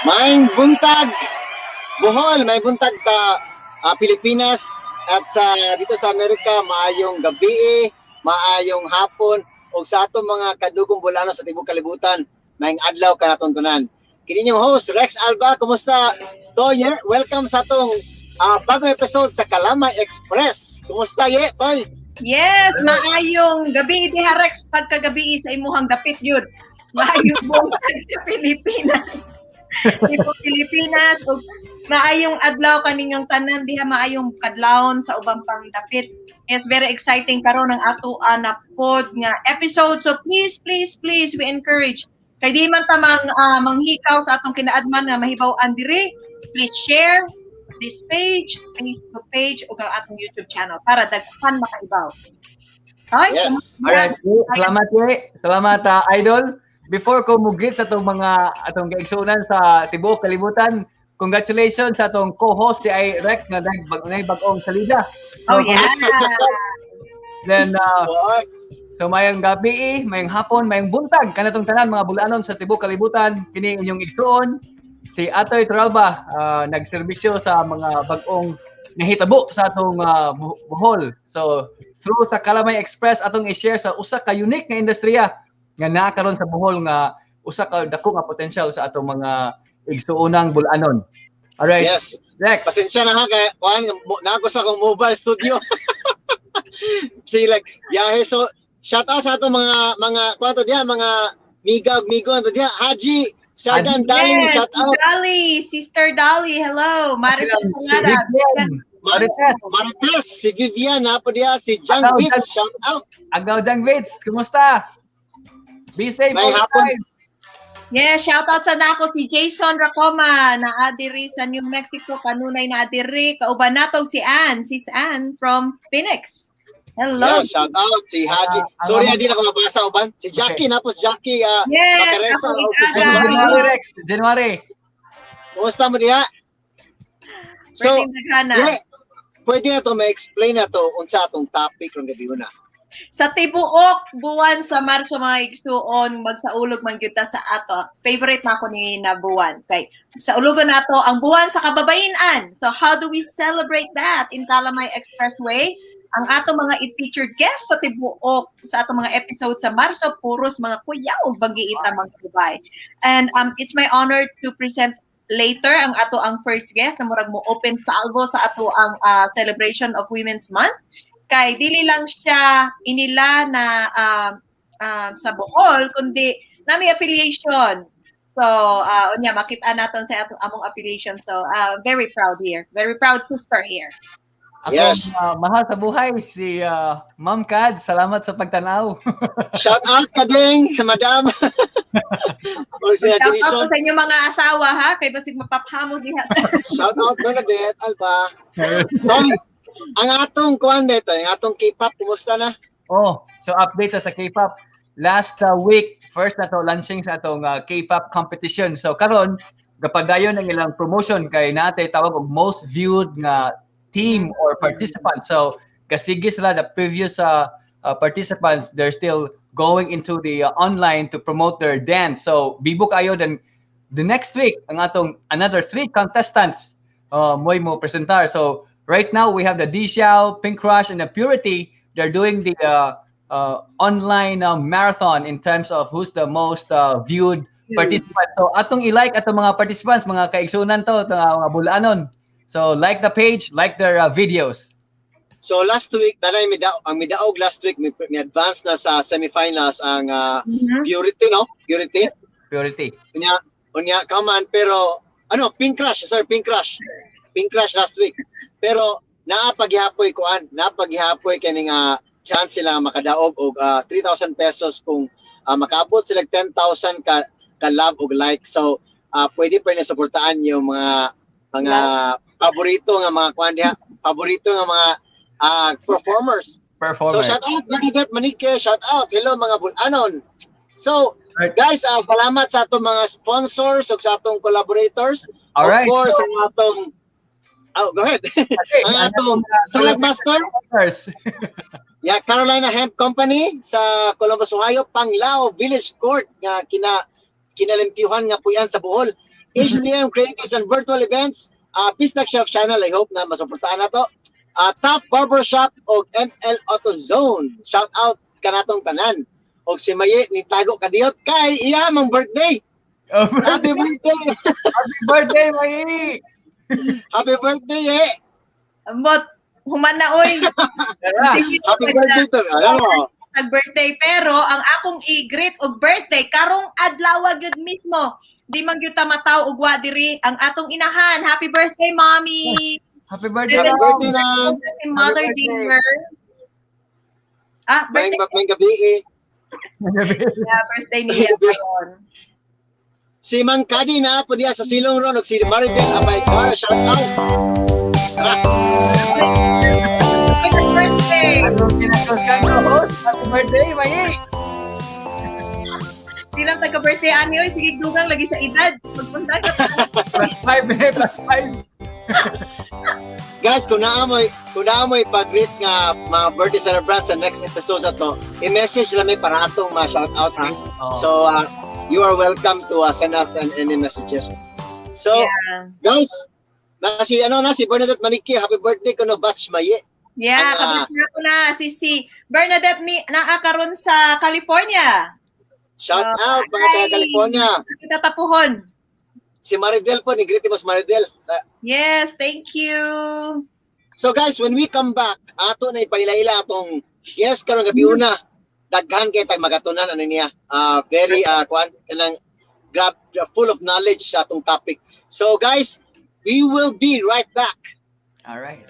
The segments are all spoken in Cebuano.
Maayong buntag Bohol, maayong buntag ta Pilipinas at sa dito sa Amerika, maayong gabi, maayong hapon ug sa atong mga kadugong Bolano sa tibuok kalibutan, maayong adlaw kanatong tanan. Kini inyong host Rex Alba, kumusta, Toy? Welcome sa atong bagong episode sa Kalamay Express. Kumusta ye, Toy? Yes, maayong gabi diha, Rex, pagkagabi sa imuhang dapit yun. Maayong buntag sa Pilipinas. Tipo Pilipinas ug maayong adlaw kaninyong tanan diha, maayong kadlawon sa ubang pang dapit. It's very exciting karon ang ato na pod nga episode. So please, please, please, we encourage kay di man ta manghikaw sa atong kinaadman nga mahibaw-an diri. Please share this page, Facebook page ug ang atong YouTube channel para daghan makaibaw. Ay, Yes. Alright, salamat ye. Salamat, idol. Before ko mo-greet sa atong mga atong kaigsuonan sa tibuok kalibutan, congratulations sa atong co-host si ay Rex nga nag bag-ong salida. Oh yeah. Then What? So mayong gabi, mayong hapon, mayong buntag kanatong tanan mga bulanon sa tibuok kalibutan. Kini inyong igsuon si Atoy Turalba, nagserbisyo sa mga bag-ong nahitabo sa atong Bohol. So through sa Kalamay Express atong i-share sa usa ka unique nga industriya nga naa karon sa Bohol nga usa ka dako nga potential sa atong mga igsuonang bulanon. Alright. Yes. Rex. Pasensya na ha kay kuan na ako sa akong mobile studio. Si like yahe, so shout out sa atong mga kuan to diha, mga miga ug migo ato diha, Haji Sardan Daling, Yes, shout out. Dolly, Sister Dolly, hello. Maricel Si Sangara. Vivian. Marites. Marites, si Vivian na po diha, si Jang Agaw, Bits, shout out. Agaw Jang Bates, kumusta? Be safe May all the hapon. time. Yes, shout out sa nako si Jason Racoma na adiri sa New Mexico, kanunay na adiri kauban nato si Ann, Sis Ann from Phoenix. Hello. Yeah, shout out si Haji. Ah, Sorry, ang- hindi na ko mabasa uban. Si Jackie na po, si Jackie Yes, Macaresa, ako o si ikaga. January. January, Rex. January. Kumusta mo diha? So, Perting daghana. yeah, pwede na to ma-explain na to unsa atong topic rong gabi na. Sa tibuok buwan sa Marso, mga igsuon, magsaulog man gyud ta sa ato. Favorite na ako ni na buwan. Kay sa ulogon nato ang buwan sa kababayen-an. So how do we celebrate that in Kalamay Expressway? Ang ato mga i-featured guests sa tibuok sa ato mga episode sa Marso puros mga kuyaw bagiita mga babae. And it's my honor to present later ang ato ang first guest na murag mo open salvo sa ato ang celebration of Women's Month kay dili lang siya inila na sa Bohol kundi nami affiliation. So unya makita naton sa atong among affiliation. So very proud here. Very proud sister here. Ako, mahal sa buhay, si Ma'am Kad. Salamat sa pagtanaw. Shout out kading, madam. O si Shout out Jason. po sa inyong mga asawa ha kay basig mapaphamo diha. Shout out Bernadette Alba. Tom, ang atong kuan dito, ang atong K-pop, kumusta na? Oh, so update sa K-pop. Last week, first na to launching sa atong K-pop competition. So karon gapadayon ang ilang promotion kay natay tawag og most viewed nga team or participant. So kasige sila the previous participants, they're still going into the online to promote their dance. So bibo kayo. Then the next week ang atong another three contestants moy mo presentar. So right now we have the D Xiao, Pink Crush and the Purity. They're doing the online marathon in terms of who's the most viewed participant. So atong i-like atong mga participants, mga kaigsunan to, itong, mga bulanon. So like the page, like their videos. So last week, tanay ang midaog last week, mi advance na sa semifinals ang Purity, no? Purity. Purity. Unya, come on, pero ano, Pink Crush, sorry, Pink Crush. Pink Crush last week. Pero naa paghihapoy kuan, naa paghihapoy kining chance sila nga makadaog og 3,000 pesos kung makaabot sila 10,000 ka love og like. So pwede pa ni suportaan yung mga paborito nga mga kuan diha, paborito nga mga performers. Performers. So shout out Bernadette Manique, shout out. Hello mga bulanon. So guys, salamat sa atong mga sponsors ug sa atong collaborators. All right. Of course, ang atong Oh, go ahead. Okay. Ang atong Salad Master, First. Yeah, Carolina Hemp Company sa Columbus, Ohio, Panglao Village Court nga kina kinalimpyuhan nga puyan sa Bohol. HDM Creatives and Virtual Events, Bisdak Chef Channel, I hope na masuportahan na to. Top Barbershop og ML Auto Zone. Shout out kanatong tanan. Og si Maye ni tago kadiyot kay iya mang birthday. Oh, Happy birthday. Happy birthday, Mayi! Happy birthday eh. Ambot, human na oy. Tara. Sige, Happy birthday to. Alam mo. Nag-birthday pero ang akong i-greet og birthday karong adlaw gyud mismo. Di man gyud ta mataw og wa diri ang atong inahan. Happy birthday, Mommy. Happy birthday, Happy Mom. birthday na. Si Mother Happy birthday. Dear. Ah, May birthday, may gabi eh. yeah, birthday niya karon. Si Mang Kadi na po diya sa Silong ron og si Maribel Abay, shout out. Happy birthday. Anong kinakaskan ko, host? Happy birthday, Mayi! Silang taga-birthday ani oy, sige dugang lagi sa edad. Magpunta ka. +5 eh, +5. Guys, kung naamoy pag-greet nga mga birthday celebrants sa next episode sa to, i-message lang may para atong ma shout out ha. Oh. So you are welcome to send us any messages. So guys, na si ano na si Bernadette Maniki, happy birthday kuno batch Maye. Yeah, kabatch na ko na si Bernadette ni naa karon sa California. Shout Oh, out mga hi. taga California. Kita tapuhon. Si Maridel po, ni greet mo si Maridel. Yes, thank you. So guys, when we come back, ato na ipailaila atong guest karong gabi una. Daghan kay tag magatunan ano niya. Very kuan kanang grab full of knowledge sa atong topic. So guys, we will be right back. All right.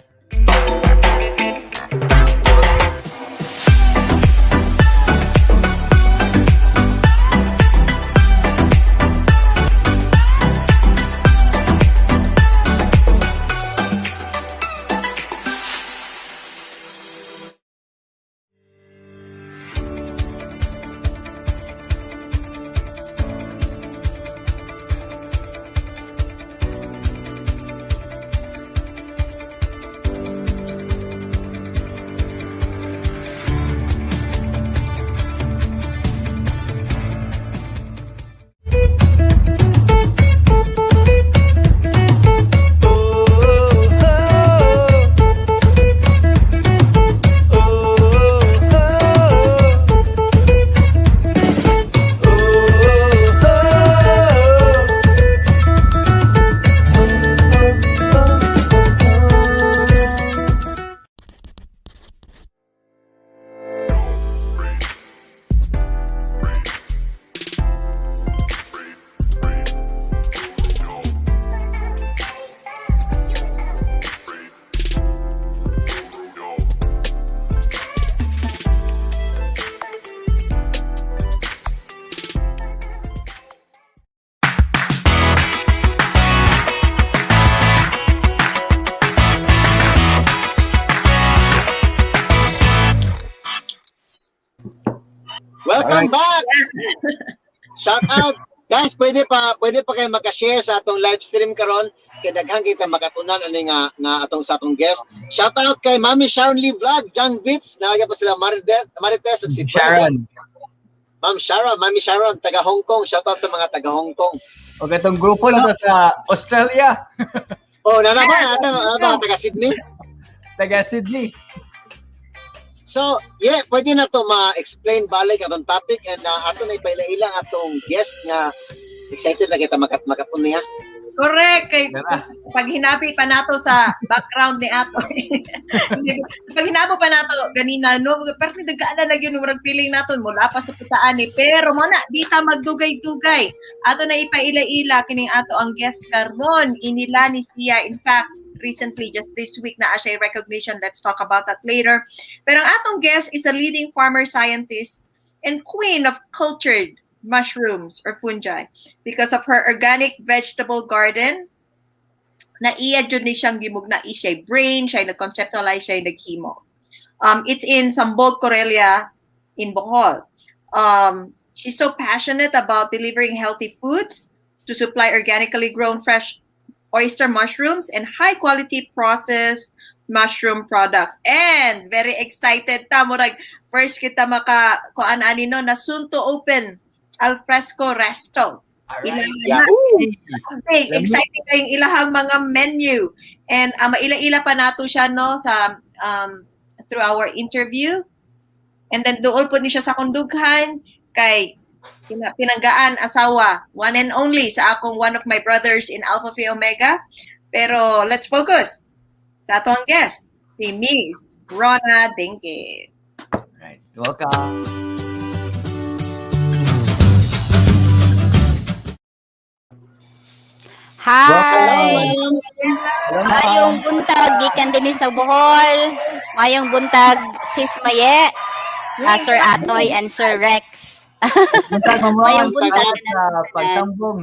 Welcome back! Shout out! Guys, pwede pa kayo maka-share sa atong live stream karon kay daghan kita makatunan ani nga atong sa atong guest. Shout out kay Mami Sharon Lee Vlog, Jang Vitz, naa pa sila Marites ug si Sharon. Ma'am Sharon, Mami Sharon, taga Hong Kong. Shout out sa mga taga Hong Kong. O katong grupo na to sa Australia, Oh, nana ba? Ata ba taga Sydney? Taga Sydney. So, yeah, pwede na to ma-explain balik atong topic and ato na ipaila-ila atong guest nga excited na kita makatun niya. Correct. Kay, Tara. pag hinabi pa nato sa background ni ato. Pag hinabo pa nato ganina no, pero nagkaala na yun murag feeling nato mula pa sa putaan eh. Pero mo na di ta magdugay-dugay. Ato na ipaila-ila kining ato ang guest karon inila ni siya, in fact recently, just this week, na siya recognition. Let's talk about that later. Pero ang atong guest is a leading farmer scientist and queen of cultured mushrooms or fungi because of her organic vegetable garden na iya jud ni siyang gimugna, siya brain, siya nag-conceptualize, siya naghimo. It's in Sambog, Corella in Bohol. She's so passionate about delivering healthy foods to supply organically grown fresh oyster mushrooms and high quality processed mushroom products. And very excited ta, murag first kita maka kuan ani no, na soon to open Alfresco Resto. Alright. Ilang Yahoo! Okay, exciting kayong ilahang mga menu. And maila-ila pa nato siya, no, sa through our interview. And then duol po ni siya sa akong dughan kay pinanggaan asawa, one and only sa akong one of my brothers in Alpha Phi Omega. Pero let's focus sa atong guest, si Miss Rona Dingit. Right. Welcome. Hi! Hello, ma'am. Mayong buntag, gikan dinhi sa Bohol. Mayong buntag, Sis Maye, Sir Atoy, and Sir Rex. Buntag, ma'am. Mayong buntag Salamat sa pagtambong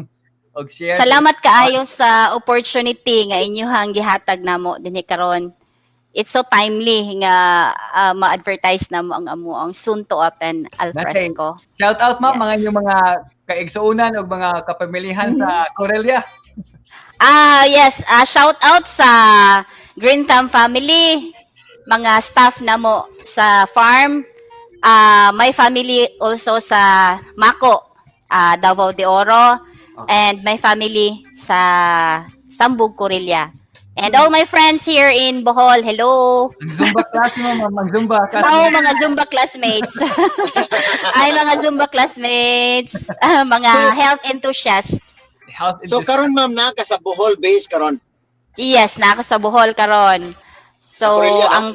og share. Salamat kaayo sa opportunity nga inyuhang gihatag namo dinhi karon. It's so timely nga ma-advertise namo ang amo ang soon to open alfresco. Shout out, ma'am, Yes. mga inyong mga kaigsuunan og mga kapamilyahan sa Corelia. Ah, yes, shout out sa Green Thumb family, mga staff namo sa farm. My family also sa Mako, Davao de Oro, and my family sa Sambug, Corelia. And all my friends here in Bohol, hello. Ang Zumba class mo, ma'am, ang Zumba class. Oh, mga Zumba classmates. Ay, mga Zumba classmates, mga health enthusiasts. Health So industry. karon, ma'am, naa ka sa Bohol base karon? Yes, na ako sa Bohol karon. So, Sa Corelia, no? ang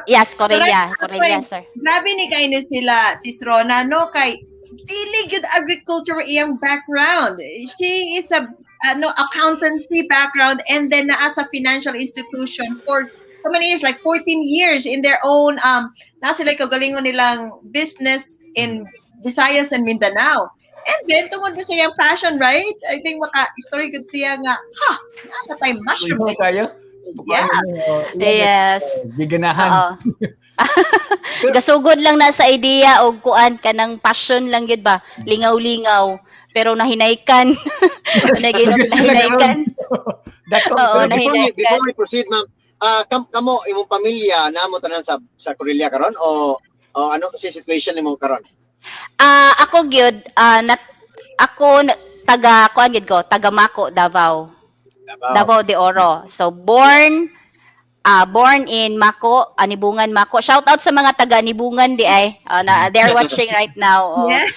yes, Corelia, Correct. Corelia, sir. Grabe ni kay ni sila si Rona, no, kay dili good agriculture iyang background. She is a ano, accountancy background and then naa sa financial institution for how many years? Like 14 years in their own naa sila kagalingon nilang business in Visayas and Mindanao. And then tungod na sa iyang passion, right? I think maka story good siya nga, ha, naa tay mushroom. Ikaw kayo? Yeah. Yes. Giganahan. Oo. Gasugod lang na sa idea og kuan kanang passion lang gyud ba, lingaw-lingaw pero nahinaykan. Naginot nahinaykan. Dako. Oo, Pero before we, nahinaykan. before we proceed, ma'am, kamo imong pamilya namo tanan sa Corelia karon o ano si situation nimo karon? Ako gyud, ako taga kuan gyud ko, taga Mako, Davao. Davao de Oro. So born in Mako, Anibungan, Mako. Shout out sa mga taga Anibungan di ay. Na they're watching right now. Oh. Yeah.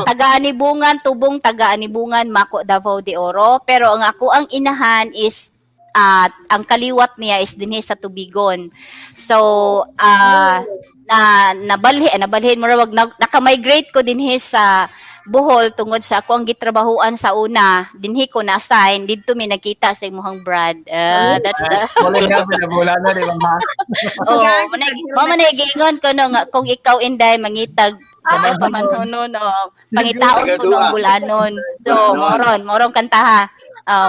Taga Anibungan, tubong taga Anibungan, Mako, Davao de Oro. Pero ang ako ang inahan is ang kaliwat niya is dinhi sa Tubigon. So na nabalhin mo wag naka-migrate ko dinhi sa Bohol tungod sa ako ang gitrabahuan sa una dinhi ko na-assign didto mi nagkita sa imuhang brad. That's the Wala na, wala na, di ba, ma'am? Oh, mo man giingon ko no nga kung ikaw, Inday, mangitag sabay pa man no, no, pangitaon ko no ang bulanon. So moron morong kantaha.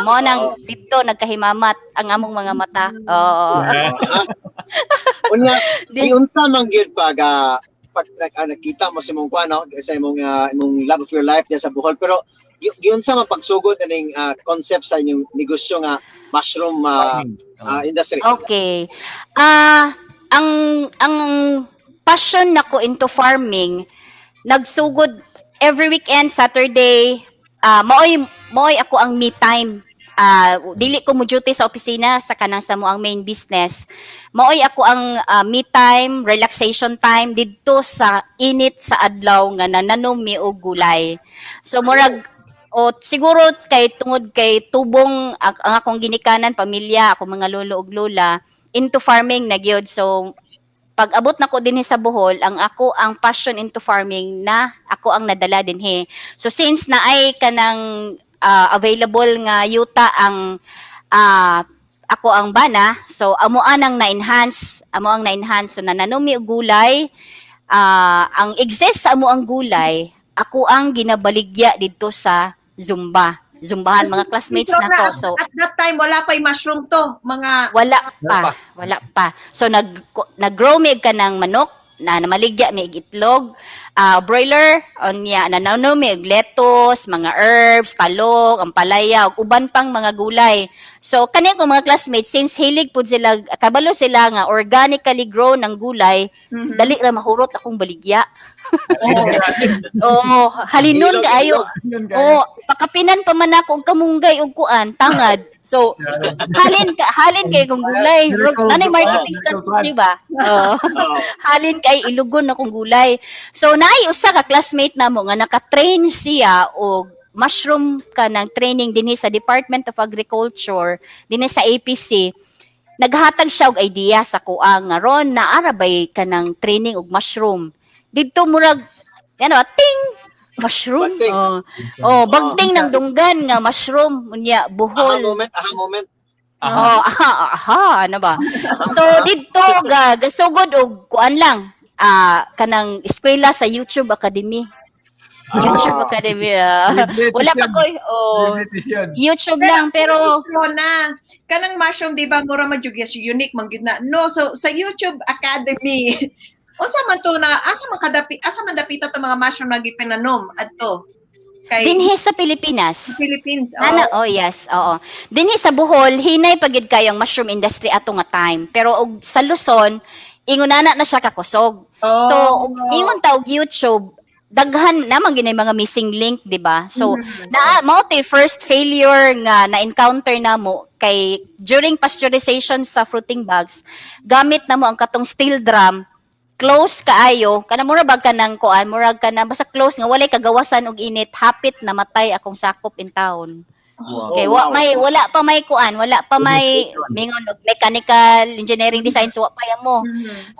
Mo nang didto nagkahimamat ang among mga mata. Oo. Unya, giunsa man gyud pag nakita mo sa imong kuan, no, sa imong love of your life diya sa Bohol, pero giunsa man pagsugod aning concept sa inyong negosyo nga mushroom industry? Okay. Ang passion nako into farming nagsugod every weekend, Saturday, maoy ako ang me time. Dili ko mo duty sa opisina sa kanang sa mo ang main business. Maoy ako ang me time, relaxation time didto sa init sa adlaw nga nananom mi og gulay. So murag o siguro kay tungod kay tubong ang akong ginikanan pamilya, ako mga lolo ug lola into farming na gyud. So pag abot nako dinhi sa Bohol, ang ako ang passion into farming na ako ang nadala dinhi. So since na ay kanang available nga yuta ang ako ang bana, so amo anang na-enhance, amo ang na-enhance. So nananom mi og gulay, ang exist sa amo ang gulay, ako ang ginabaligya didto sa Zumba. Zumbahan mga classmates Miss Rona, nako. So at that time wala pa yung mushroom to, mga wala Wala pa, wala pa. So nag nag-grow mi ka ng manok na namaligya mi og itlog. Broiler unya nananom mi og lettuce, mga herbs, talong, ampalaya ug uban pang mga gulay. So kani ko mga classmates, since hilig pud sila, kabalo sila nga organically grown ang gulay, dali ra mahurot akong baligya. Oo, halinon Ilog, kaayo. Yun, guys. Oo, pakapinan pa man ako og kamunggay og kuan, tangad. So, halin ka, halin kay kong gulay. Miracle- Nanay marketing miracle strategy ba? Oo. Oo. Halin kay ilugon akong gulay. So naay usa ka classmate namo nga naka-train siya og mushroom ka ng training dinhi sa Department of Agriculture, dinhi sa APC. Naghatag siya og idea sa kuang nga ron naa ra bay kanang training og mushroom. Didto murag ano, ting, mushroom. Bagting. Oh, bagting ng dunggan nga mushroom unya Aha Bohol. Moment, aha moment. Aha. Oh, aha, aha, ano ba? So didto ga gasugod og kuan lang, kanang eskwela sa YouTube Academy. YouTube Academy. Libre Wala pa tuition. koy, oh, Libre tuition. YouTube lang pero Na kanang mushroom, di ba, mura man jud yes, unique man gyud na, no? So sa YouTube Academy, unsa man to na, asa man kadapi, asa man dapita to mga mushroom na gipinanom adto kay Dinhi sa Pilipinas. Philippines? Oh. Ana, oh yes, oo. Dinhi sa Bohol, hinay pagid kayo ang mushroom industry ato nga time. Pero og sa Luzon, ingon ana na siya kakusog. Oh. So, og ingon ta og YouTube, daghan naman ginay mga missing link, di ba? So, na mao to'y first failure nga na-encounter namo kay during pasteurization sa fruiting bags, gamit namo ang katong steel drum, close kaayo, kana mura bag kanang kuan, murag kana basta close nga walay kagawasan og init, hapit namatay akong sakop in town. Wow. Okay, Oh, wa wow. may wala pa may kuan, wala pa may mingon og mechanical engineering design, so wa pa mo.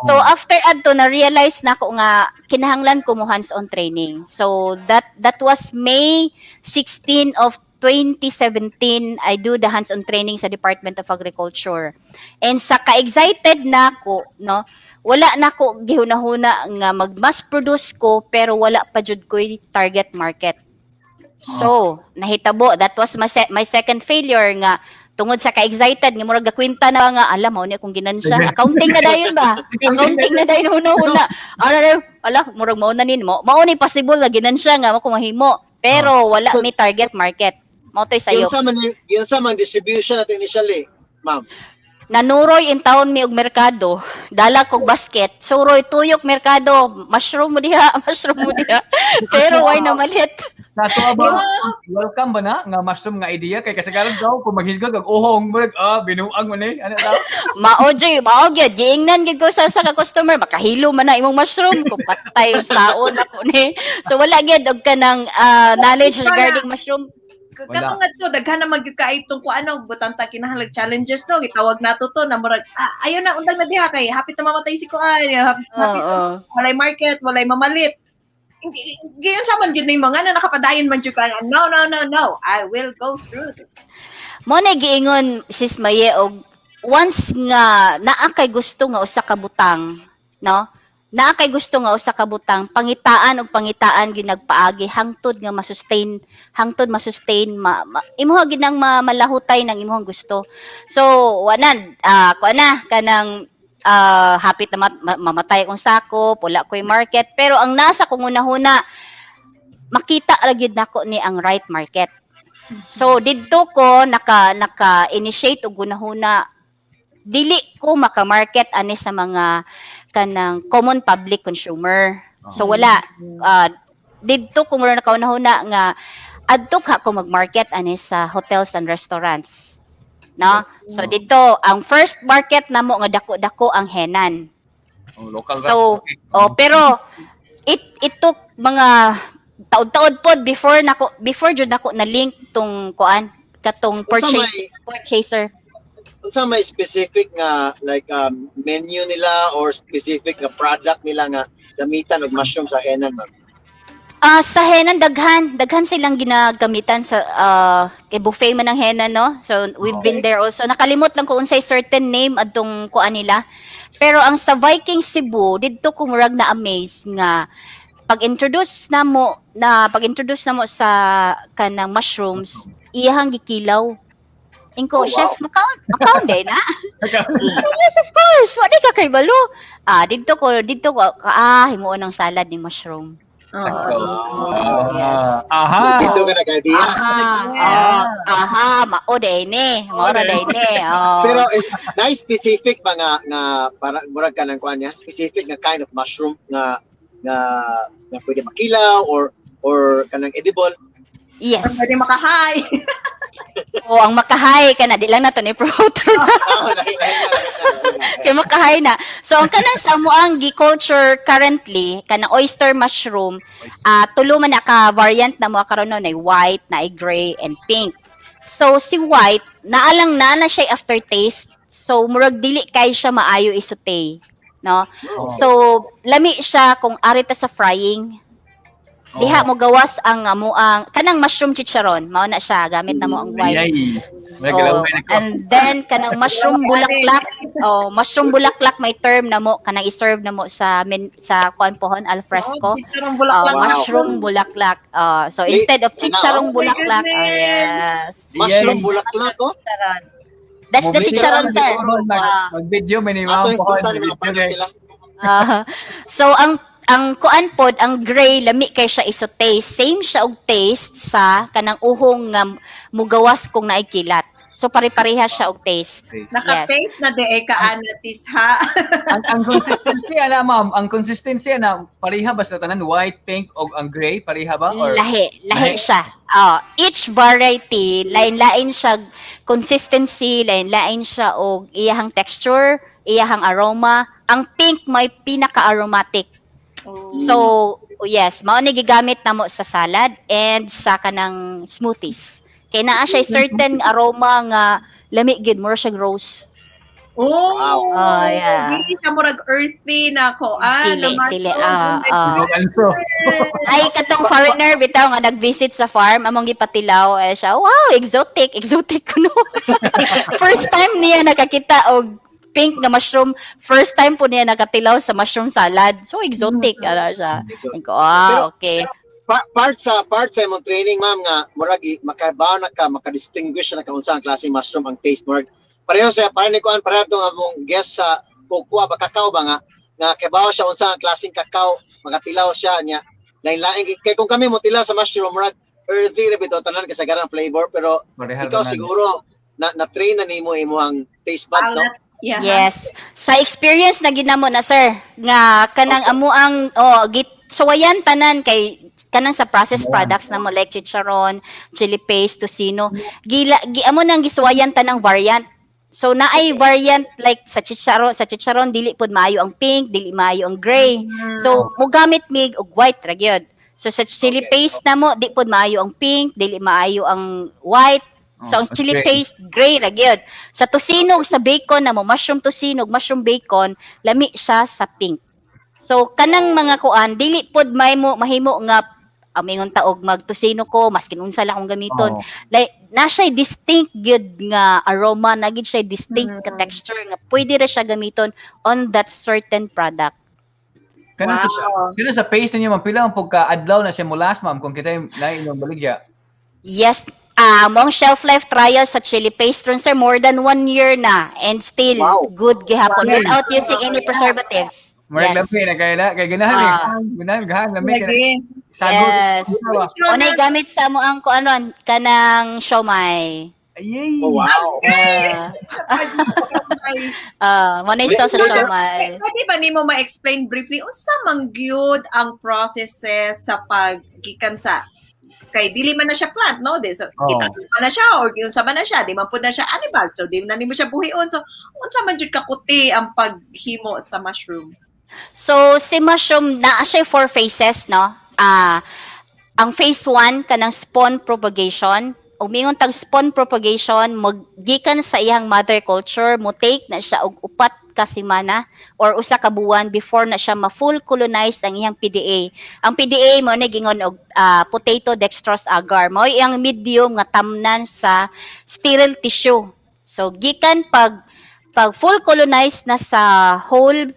So after adto, na realize nako nga kinahanglan ko mo hands-on training. So that was May 16 of 2017, I do the hands-on training sa Department of Agriculture. And sa ka-excited nako, no, wala na ko gihuna-huna nga mag mass produce ko, pero wala pa jud ko'y target market. So, nahitabo, that was my second failure nga tungod sa ka-excited nga murag gakwinta na nga alam mo ni akong ginansya. Accounting na dayon ba? Accounting na dayon huna-huna. Ano na, ala, murag mao na nin mo. Mao ni possible nga ginansya nga mo ko mahimo. Pero wala may target market. Mao to'y sayo. Yun sa man distribution natin initially, ma'am? Nanuroy in town mi og merkado, dala kog basket, suroy tuyok merkado, "Mushroom mo diha, mushroom mo diha." Pero way namalit? Sa ato ba, welcome ba na nga mushroom nga idea kay kasagaran daw kung maghisgod og uhong, murag binuang man eh ano daw? Mao jud, mao gyud giingnan gyud ko sa ka customer, "Makahilo man na imong mushroom." Kung patay saon ako ni. So wala gyud og kanang knowledge regarding mushroom. Wala. Katong nga to, daghan naman gyud kay itong kung ano, butang ta kinahanglan challenges, no, gitawag nato to na murag ayo na undang na diha kay hapit na mamatay si kuan, hapit walay market, walay mamalit. Giyon sa man gyud ning mga na nakapadayon man jud ka, "No, no, no, no, I will go through this." Mo na giingon, Sis Maye, og once nga naa kay gusto nga usa ka butang, no? Naa kay gusto nga usa ka butang, pangitaan og pangitaan gyud nagpaagi hangtod nga masustain, hangtod masustain imuha gid nang malahutay ng imuhang gusto. So wanan kuan na kanang hapit na mamatay akong sakop, wala ko'y market, pero ang nasa kong unahuna, makita ra gyud nako ni ang right market. So didto ko naka initiate og gunahuna, dili ko maka-market ani sa mga kanang common public consumer. So wala, didto ko mura nakaunahuna nga adto ka ko mag-market ani sa hotels and restaurants. No? So didto ang first market namo nga dako-dako ang Henan. Oh, local. So, oh, pero it took mga taod-taod pod before jud nako na link tong kuan katong Unsa purchase may purchaser. Unsa may specific nga like menu nila or specific nga product nila nga gamitan og mushroom sa Henan, ma'am? Ah, sa Henan daghan, daghan silang ginagamitan sa kay buffet man ang Henan, no? So we've been there also. Nakalimot lang ko unsay certain name adtong kuan nila. Pero ang sa Viking Cebu, didto ko murag na amaze nga pag-introduce namo sa kanang mushrooms, iyahang gikilaw. Inko, "Chef, makaon, makaon din na?" "Yes, of course. Wa di ka kay balo." Ah, didto ko himuon ng salad ni mushroom. Oo. Oh, yes. Aha. Dito ka nag-idea. Aha. Oh, aha, mao day ni. Mao ra day ni. Oh. Pero is na specific ba nga para murag ka ng kuan niya, specific nga kind of mushroom nga pwede makilaw or kanang edible? Yes. Or pwede makahay. Oh, ang makahay ka na di lang nato ni promote. Ah, lahi, lahi na, lahi na, lahi na. Kay makahay na. So ang kanang sa amoang gi-culture currently, kanang oyster mushroom, tulo man na ka variant na mo karon, no, na white, na gray and pink. So si white, naalang na na siya aftertaste. So murag dili kay siya maayo i-saute, no? Oh. So lami siya kung ari ta sa frying. Diha mo gawas ang amo ang kanang mushroom chicharon, mao na siya gamit na mo ang white. Ay, So, and then kanang mushroom bulaklak, oh, mushroom bulaklak may term na mo kanang i-serve na mo sa sa kuan pohon, al fresco. Oh, chicharong bulaklak. Oh, mushroom bulaklak. So instead of chicharong Oh my bulaklak, oh, goodness. Yes. Mushroom Yes. bulaklak, oh. Chicharon. That's the chicharon, sir. Mag-video may ni Ato Ma'am yung Pohon. sultan, mga pangat sila. So ang kuan pod, ang gray, lami kay siya iso taste. Same siya og taste sa kanang uhong nga mugawas kung naay kilat. So pare-pareha siya og taste. Naka-taste na de ka ana, sis, ha. Ang consistency ana, ma'am, ang consistency ana pareha ba sa tanan, white, pink og ang gray, pareha ba or Lahi, lahi Lahi? siya. Oh, each variety, lain-lain siya consistency, lain-lain siya og iyahang texture, iyahang aroma. Ang pink may pinaka-aromatic. Oh. So, yes, mao ni gigamit namo sa salad and sa kanang smoothies. Kay naa siya certain aroma nga lami gid, mura siya rose. Oh, Wow. Oh, yeah. Dili siya murag earthy na ko. Ah, Dili, naman. dili, Oh, my ah. Anso. Ay, katong foreigner bitaw nga nag-visit sa farm, among gipatilaw eh siya. "Wow, exotic, exotic kuno." First time niya nakakita og pink nga mushroom. First time po niya nakatilaw sa mushroom salad. "So exotic," ano siya. So, Ko, ah, okay. part sa imong training, ma'am, nga murag makabaw na ka, maka-distinguish na ka unsa ang klaseng mushroom, ang taste, murag pareho sa pareho ni kuan, pareho tong among guest sa cocoa ba, kakao ba, nga kabaw siya unsa ang klaseng kakao, makatilaw siya niya, lain-lain kay kung kami mo tilaw sa mushroom, murag earthy ra bitaw tanan, kasagaran flavor, pero Pareha ikaw tanan. Siguro na train na nimo imong taste buds, no? Yeah. Yes. Sa experience na ginamo na, sir, nga kanang amo ang, oh, git suwayan tanan kay kanang sa processed products na mo like chicharon, chili paste, tocino, gila gi amo nang gisuwayan tanang variant. So naay variant like sa chicharon dili pud maayo ang pink, dili maayo ang gray. So mogamit mig og white ra gyud. So sa chili paste na mo, di pud maayo ang pink, dili maayo ang white. So ang Oh, chili okay. paste, gray ra gyud. Sa tocino ug sa bacon na mo, mushroom tocino ug mushroom bacon, lami siya sa pink. So kanang mga kuan dili pod may mo mahimo nga amingon ta og magtusino ko maskin unsa lang akong gamiton. Like na siya distinct gyud nga aroma, na gyud siya distinct ka texture nga pwede ra siya gamiton on that certain product. Kanang sa kanang sa paste ninyo, ma'am, pila ang pagka adlaw na siya mo last, ma'am, kung kita na inyong baligya? Yes, ah, mong shelf life trial sa chili paste ron, sir, more than one year na and still good gihapon without using any preservatives. Murag lami na kay na kay ganahan eh. Ganahan gahan lami kay Lagi. sago. Yes. Unay gamit sa mo ang kuan ron, kanang siomai. Ayay. Oh, wow. Mo na sauce sa siomai. Pwede ba nimo ma-explain briefly unsa man gyud ang processes sa paggikan sa, kay dili man na siya plant, no, di so Oo. kita man na siya or unsa man na siya, di man pud na siya animal, so di na nimo siya buhion, so unsa man jud kakuti ang paghimo sa mushroom? So si mushroom naa siya four phases, no? Ang phase 1, kanang spawn propagation. Ug mingon tag spawn propagation, maggikan sa iyang mother culture, mo take na siya og 4 ka semana or 1 ka buwan before na siya ma-full colonized ang iyang PDA. Ang PDA mo ni gingon og potato dextrose agar. Mao iyang medium nga tamnan sa sterile tissue. So gikan pag full colonized na sa whole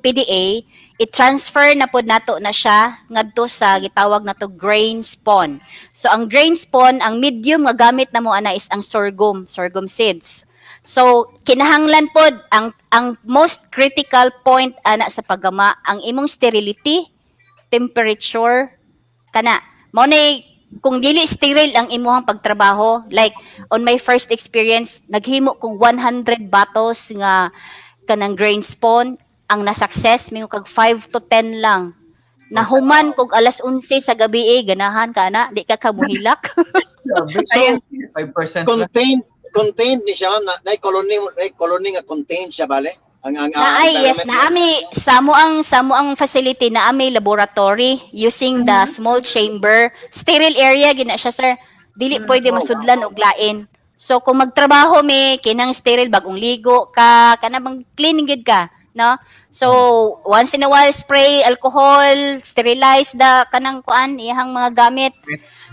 PDA, i-transfer na pod nato na siya ngadto sa gitawag nato grain spawn. So ang grain spawn, ang medium nga gamit na mo ana is ang sorghum, sorghum seeds. So kinahanglan pod ang most critical point ana sa paggama ang imong sterility. temperature kana mao na kung dili sterile ang imuhang pagtrabaho. Like on my first experience, naghimo kog 100 bottles nga kanang grain spawn, ang na success mingon kag 5 to 10 lang. Nahuman kog alas 11 sa gabi eh, ganahan ka na di ka kamuhilak. So, Ayan. 5% lang. Contained contained ni siya, ma'am, na colony nga contained siya bale. Ang Na ay yes, environment. Naami sa amo ang facility, naami laboratory using the small chamber. Sterile area gina siya, sir, dili pwede masudlan og lain. So kung magtrabaho mi, kinang sterile, bagong ligo ka, kana bang clean gid ka, no? So once in a while, spray alcohol, sterilize the kanang kuan, iyang mga gamit.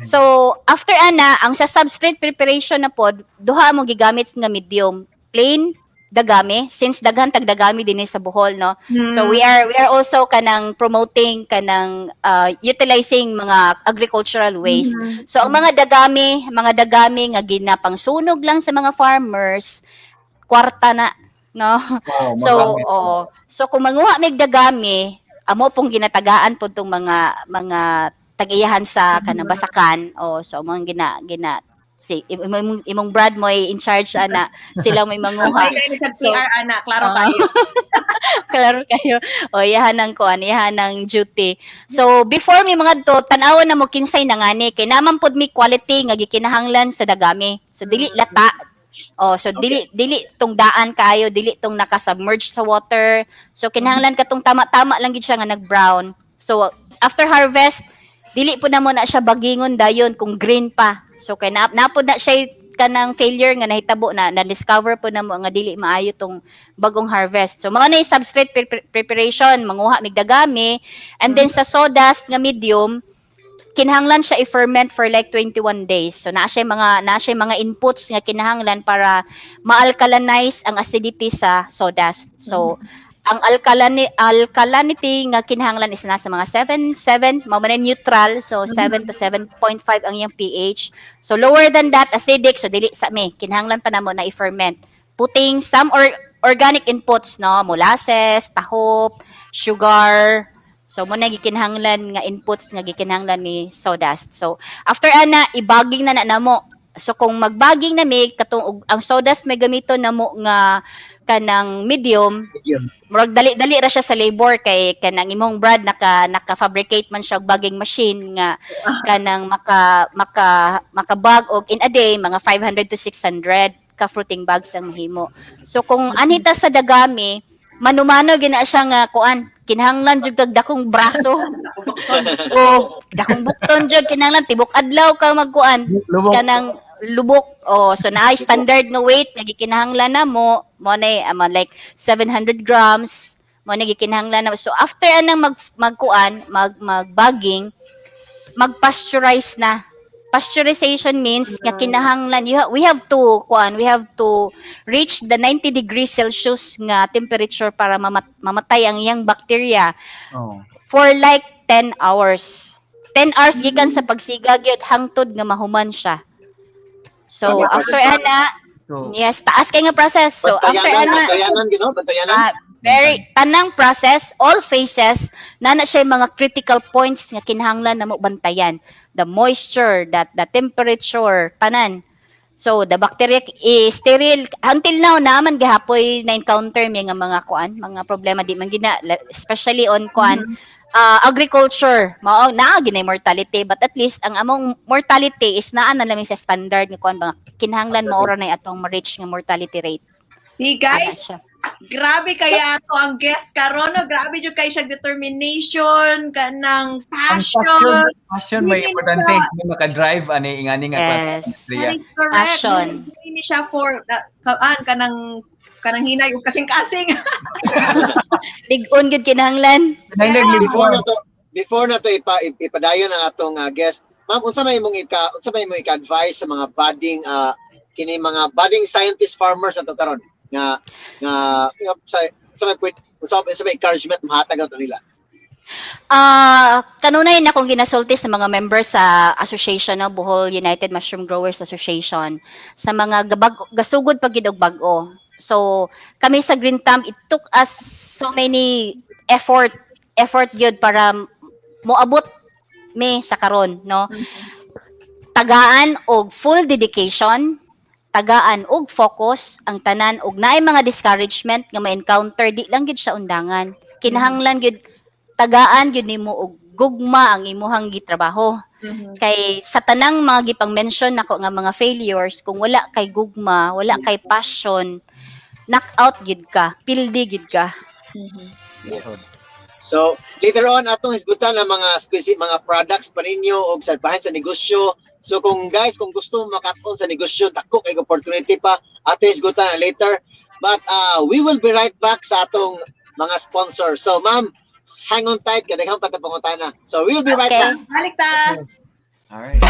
So after ana, ang sa substrate preparation na pod, duha mo gigamit nga medium: plain dagami, since daghan tag dagami dinhi sa Bohol, no? So we are also kanang promoting kanang utilizing mga agricultural waste. So ang mga dagami nga ginapangsunog lang sa mga farmers, kwarta na, no? So magamit. Oo. So kung manguha mig dagami, amo pong ginatagaan pud tong mga tag-iyahan sa kanang basakan. Oh, so among gina gina si imong brad mo ay in charge ana, sila may manguha. Okay, kayo sa So, PR ana, klaro Ah. kayo. Klaro kayo. O, iyahan ng kuan, iyahan ng duty. So, before mi mga to, tan-awan na mo kinsay nangani kay naman pud mi quality nga gikinahanglan sa dagami. So, dili lata. Oh, so dili tong daan kayo, dili tong naka-submerge sa water. So kinahanglan katong tama-tama lang gid siya nga nag-brown. So after harvest, dili po na mo na siya bagingon dayon kung green pa. So kay na napod na siya kanang failure nga nahitabo na na-discover po na mo nga dili maayo tong bagong harvest. So mga na yung substrate preparation, manguha mig dagami, and then sa sawdust nga medium, kinahanglan siya i-ferment for like 21 days. So naa siya mga inputs nga kinahanglan para ma-alkalinize ang acidity sa sawdust. So ang alkalinity nga kinahanglan is nasa mga 7 7, mao man neutral, so 7 to 7.5 ang iyang pH. So lower than that, acidic, so dili sa mi kinahanglan pa namo na i-ferment, putting some or organic inputs, no, molasses, tahop, sugar. So mo na gikinahanglan nga inputs nga gikinahanglan ni sawdust. So after ana, ibagging na na namo. So kung magbagging na mi katong ang sawdust may gamiton namo nga kanang medium, Medium. Murag dali-dali ra siya sa labor kay kanang imong brad naka fabricate man siya og bagging machine nga kanang makabag og in a day mga 500 to 600 ka fruiting bags ang mahimo. So kung anita sa dagami, manumano gina siya nga kuan, kinahanglan jud kag dakong braso o dakong bukton jud, kinahanglan tibok adlaw ka magkuan Lubok. Kanang lubok. Oh, so naay standard nga weight nga gikinahanglan na mo mo na ama like 700 grams mo na gikinahanglan na. So after anang magkuan, magbagging, magpasteurize na. Pasteurization means nga kinahanglan we have to kuan, we have to reach the 90 degrees Celsius nga temperature para mamatay ang iyang bacteria for like 10 hours. 10 hours gikan sa pagsiga gyud hangtod nga mahuman siya. So Okay, after process. ana, So, yes, taas kay nga process. So after Bantayanan, ana, bantayanan, gino, bantayanan. Ah, very tanang process, all phases, na siya yung mga critical points nga kinahanglan na mo bantayan. The moisture, that the temperature, tanan. So the bacteria is sterile until now. Naman gihapoy na encounter mi nga mga kuan, mga problema, di man gina especially on kuan, agriculture, mao naa ginay mortality, but at least ang among mortality is naa na lang sa standard nga kuan ba, kinahanglan mao ra na atong ma-reach nga mortality rate. See Ana guys, siya. Grabe kaya ato ang guest karon, no? Grabe jud kay siya determination, kanang Ang passion. passion, passion may Hindi importante, may maka-drive ani ingani nga klase ng industriya. That is correct. Passion. Hindi ni siya for kaan kanang hinay ug kasing-kasing. Lig-on gyud kinahanglan. Kinahanglan Before na to ipadayon ang atong guest. Ma'am, unsa may imong ika-advise sa mga budding kini mga budding scientist farmers ato karon nga sa may pwede, unsa may encouragement mahatag ato nila? Ah, kanunay na akong ginasulti sa mga members sa association no, Bohol United Mushroom Growers Association, sa mga gabag, gasugod pag gid og bag-o. So, kami sa Green Thumb, it took us so many effort gyud para Moabot me sa karon, no? Tagaan og full dedication, tagaan og focus ang tanan, og naay mga discouragement nga ma-encounter, di lang gid siya undangan. Kinahanglan gid tagaan gyud nimo og gugma ang imuhang gitrabaho. Kay sa tanang mga gipang-mention nako nga mga failures, kung wala kay gugma, wala kay passion, knock out gid ka, pildi gid ka. Yes. So, later on atong hisgutan ang mga specific mga products pa ninyo og sa bahin sa negosyo. So kung guys, kung gusto mo makat-on sa negosyo, dako kay opportunity pa, atong hisgutan ang later. But we will be right back sa atong mga sponsor. So ma'am, hang on tight kay daghan pa ta pangutana. So we will be right back. Balik ta. All right.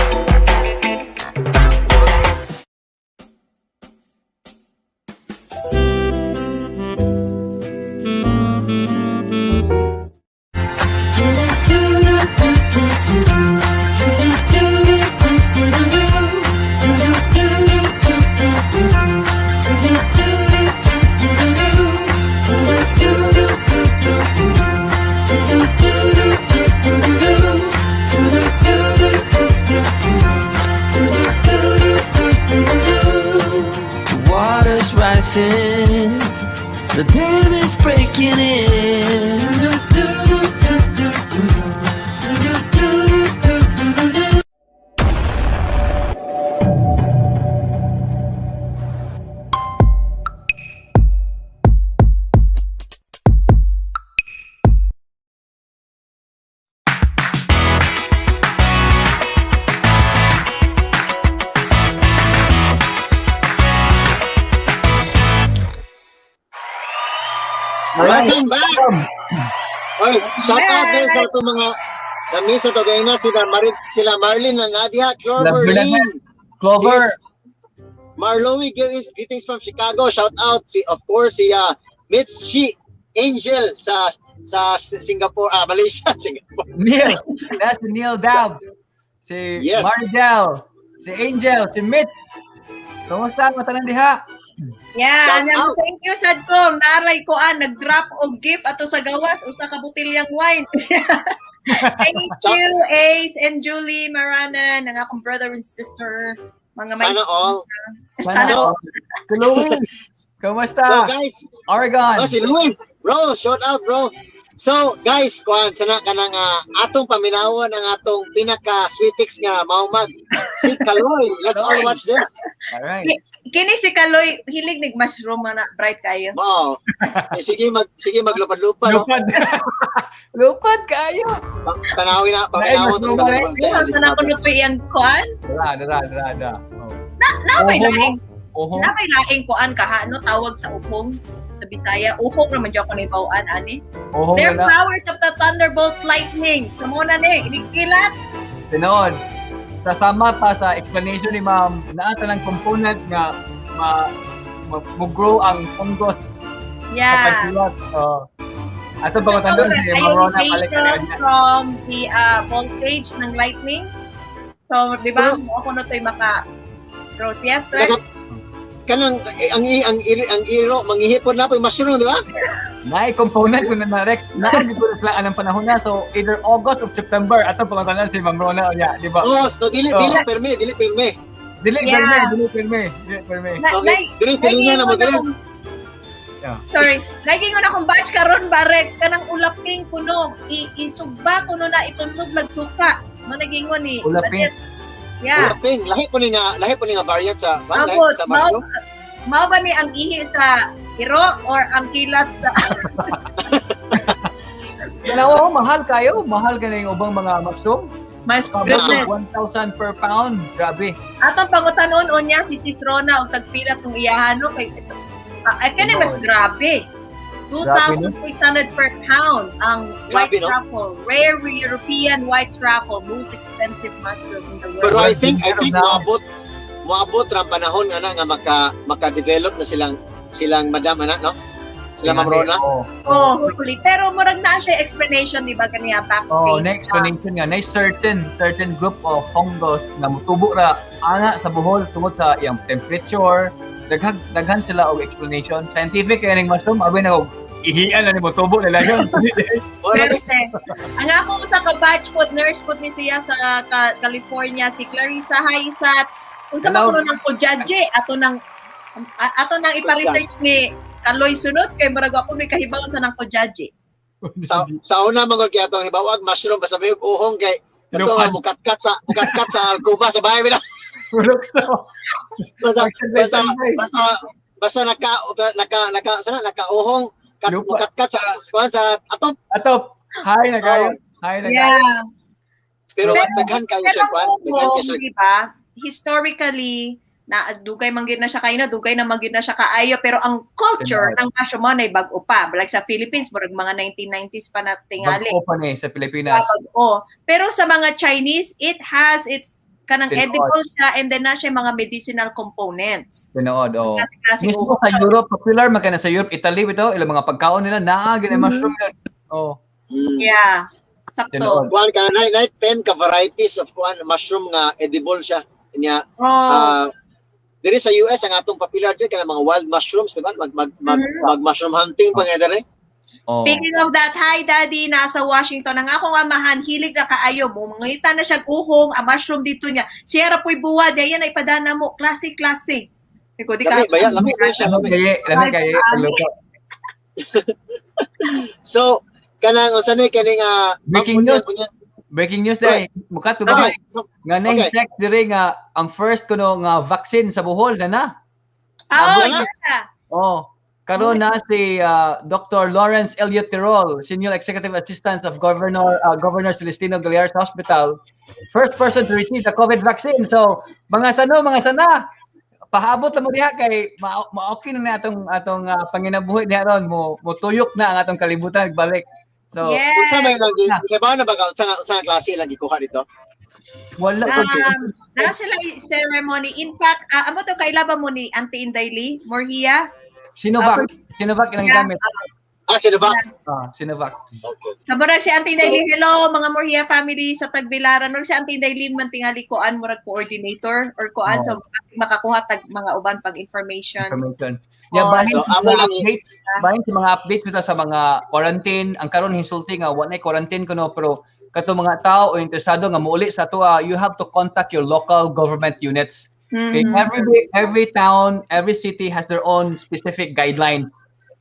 The water's rising, the dam is breaking in. Welcome back! Oy, shout out din sa itong mga kami sa to na sila Marit, sila Marlene ng Nadia, Clover Lynn, Clover. Sis Marlowe Gillis, greetings from Chicago. Shout out si, of course, si Mitch Shi Angel sa Singapore, Malaysia, Singapore. Neil. That's si Neil Dab. Si Mardel. Si Angel. Si Mitch. Kumusta ang tanan diha? Yeah, Shout anyang out. thank you sad ko. Naray ko an nag-drop og gift ato sa gawas usa ka botilyang wine. Thank you, Ace and Julie Maranan, ang akong brother and sister. Mga may Sana all. Sana all. Si Louie. Kumusta? So guys, Oregon. oh, si Louie. Bro, shout out, bro. So guys, kuan sana kanang atong paminawon ang atong pinaka sweetix nga maumag si Kaloy. Let's all watch this. All right. Kini si Kaloy hilig nig mushroom na bright kayo. Wow. Eh, sige maglupad-lupad, no? Lupad. Lupad kayo. Tanawin na, paminawon to sa Ay, Kaloy. Sa na kuno pa iyang kuan? Dara, dara, dara, dara. Oh. Na may Oho, laing, Oho. na may laing kuan kaha no tawag sa uhong sa Bisaya. Uhong naman jud ako ni bawaan ani. Oho They're na. flowers of the thunderbolt lightning. Sa muna ni, inikilat. Tinood. Sasama pa sa explanation ni ma'am, naa ng component nga mo grow ang fungus sa pagkilat. Oh. Ato ba tandon si Ma'am Rona balik ka Ionization from the voltage ng lightning. So, di ba? Mo ako na to'y maka growth. Yes, sir. Kanang eh, ang iro manghihipon na po yung mushroom, di ba? Naay component ko na na Rex. Naa gid ko na anang panahon na, so either August or September ato pa tanan si Ma'am Rona unya, di ba? Oh, so dili Oh. dili perme, dili perme. Dili perme, dili perme, dili perme. Okay, dili perme na mo dili. Yeah. Sorry, nagingon akong batch karon ba Rex kanang ulaping kuno isugba kuno na itunog lag suka. Mo nagingon ni. Ulaping. Yeah. Ulaping, lahi po ni nga variant sa lahi Ambot, sa mushroom. Mao ba ni ang ihi sa iro or ang kilat sa Tanawa ko, mahal kayo. Mahal ka na yung ubang mga mushroom. Mas Pabot goodness. 1,000 per pound. Grabe. Atong pangutanon unya si Sis Rona og tagpila tong iyahan no kay ay kani mas grabe. 2,600 per pound ang white Grabe, no? truffle. Rare European white truffle, most expensive mushroom in the world. Pero I think Now. moabot ra ang panahon ana nga maka-develop na silang madam ana, no? Sila Ma'am Rona. Oo. Oh, hopefully. Pero murag na siya explanation, di ba, kaniya backstage. Oh, next explanation nga, na certain group of fungus na mutubo ra ana sa Bohol tungod sa iyang temperature. Daghan sila og explanation. Scientific kay ning mushroom abi na og Ihian na ni mo tubo nila yun. Wala. Swerte. Ang ako sa ka-batch po, nurse po ni siya sa California, si Clarissa Haysat. Unsa ba Hello. kuno ng kujaje ato nang ipa-research ni Kaloy sunod kay murag ako may kahibaw sa nang kujaje. Sa una man gud kay atong hibawag mushroom basta may uhong kay kato Lupan. nga mukatkat sa alcuba sa bahay bila. Mulukso. Basta basta Magsanday-sanday. basta basta naka naka naka sana nakauhong kat Lupa. mukatkat sa kuan sa atop. Ato, hi na kayo. Hi na kayo. Yeah. Pero daghan kayo Pero siya kuan, ang daghan kayo uhong, siya. di ba? Historically, na dugay man gyud na siya kayo na dugay na man gyud na siya kaayo, pero ang culture Tinuod. ng mushroom mo nay bag-o pa. Like sa Philippines murag mga 1990s pa na tingali. Bag-o pa ni sa Pilipinas. Bago. Pero sa mga Chinese, it has its kanang Tinuod. edible siya and then na siya mga medicinal components. Tinuod, oo. Klase-klase Mismo uhong. sa Europe, popular man ka na sa Europe, Italy bitaw, ilang mga pagkaon nila naa gina mushroom yun. Oh, Yeah. Sakto. Tinuod. Kuan ka na na 10 ka varieties of kuan mushroom nga edible siya. Nya Oh. Diri sa US ang atong popular diri kanang mga wild mushrooms, di ba? Mag mag mag, mag mushroom hunting pa nga diri. Oh. Speaking of that, hi Daddy, nasa Washington. Ang akong amahan, hilig na kaayo mo. Mangita na siyang uhong, a mushroom dito niya. Siya ra po'y buwa, di ayan ay padana mo. Klase, klase. Ikaw, di ka. Lami ba yan? Lami ba siya? Lami Lami. kayo, lami kayo. Luto. So kanang unsa ni kaning Breaking news. Breaking news dai. Mukat ko Okay. So, nga na Okay. text diri nga ang first kuno nga vaccine sa Bohol na na. Oh, Wala. yeah. Oh, karon na si Dr. Lawrence Elliot Tirol, Senior Executive Assistant of Governor Celestino Galiar's Hospital, first person to receive the COVID vaccine. So, mga sano, mga sana, pahabot na mo diha kay ma-okay na na atong panginabuhi niya ron, mo motuyok na ang atong kalibutan balik. So, Yes. Unsa may lang gibaw na ba ka unsa nga klase lang gikuha dito? wala ko Na sila ceremony. In fact, amo to kaila ba mo ni Auntie Inday Lee Morhia? Sinovac, Sinovac ilang gamit. Ah, Sinovac. Ah, Sinovac. Okay. Sa murag si Auntie Inday Lee, hello mga Morhia family sa Tagbilaran. Murag si Auntie Inday Lee man tingali kuan murag coordinator or kuan, Oh. so makakuha tag mga uban pag information. Information. Yeah, Oh, bahin so, sa amo mga lang updates, bahin sa mga updates bitaw sa mga quarantine, ang karon hinsulti nga wa nay quarantine kuno, pero kato mga tao o interesado nga muuli sa atoa, you have to contact your local government units. Okay, every town, every city has their own specific guidelines.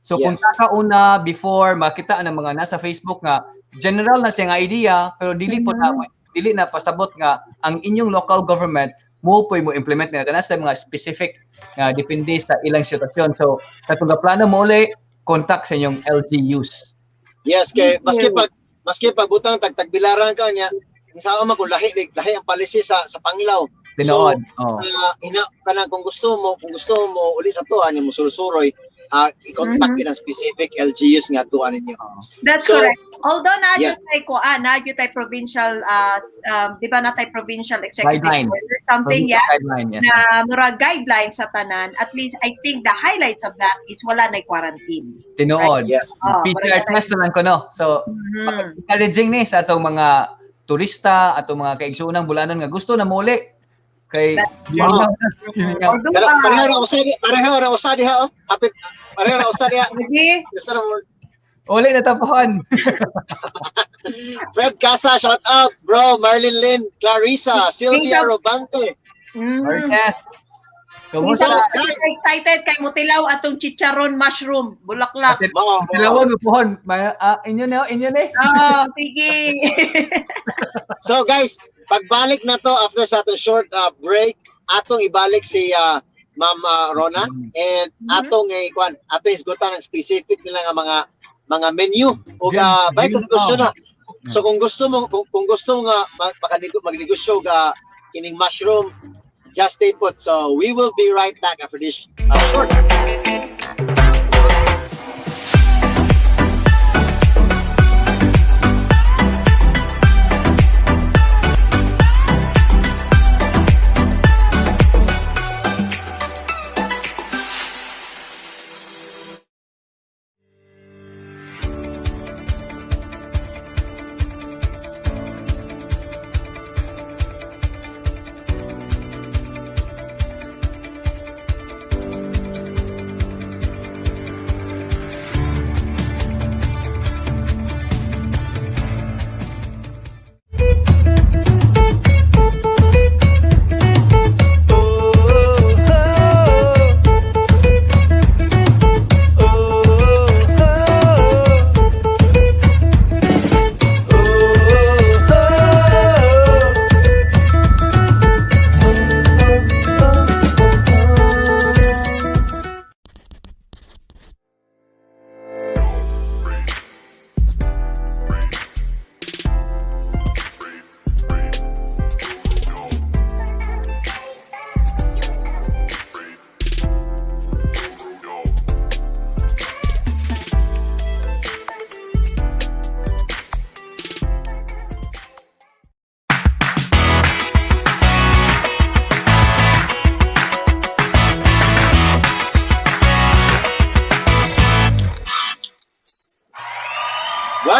So kung Yes. ka una before makita ang mga nasa Facebook nga general na siya nga idea, pero dili po na dili na pasabot nga ang inyong local government mo po mo implement nga kana sa mga specific nga depende sa ilang sitwasyon. So katong plano mo uli, contact sa inyong LGUs. Yes, kay maski pag butang tagbilaran ka niya, sa man kung lahi lahi ang policy sa Panglao. Tinuod. So, Oh. ina kanang kung gusto mo uli sa tuan ni mo sulsuroy, i-contact mm ang specific LGUs nga tuan ninyo. That's So, correct. Although na yeah. tay kuan, na tay provincial di ba na tay provincial executive Guideline. order something, yeah, Guideline, yes. na murag guideline sa tanan. At least I think the highlights of that is wala na quarantine. Tinuod. Yes. Oh, PCR test na lang ko, no? So, encouraging ni sa atong mga turista, atong mga kaigsuonang bulanon nga gusto na muli kay Wow. Or do Pareho ra usa di, pareho ra usa diha oh. Hapit pareho ra usa diha. Lagi. Gusto na mo. Uli na tapuhan. Fred Casa, shout out, bro. Marlene Lynn, Clarissa, Sylvia Robante. Yes. Kumusta? Minsan, excited kay mutilaw atong chicharon mushroom, bulaklak. Mao. Tilawon mo pohon. Inyo na, inyo na. Oh, sige. So guys, pagbalik na to after sa atong short break, atong ibalik si Ma'am Rona and atong ikuan, atong isgutan ang specific nila nga mga menu ug bay kung gusto na. So kung gusto mo kung gusto nga magnegosyo ga kining mushroom, just stay put. So we will be right back after this short.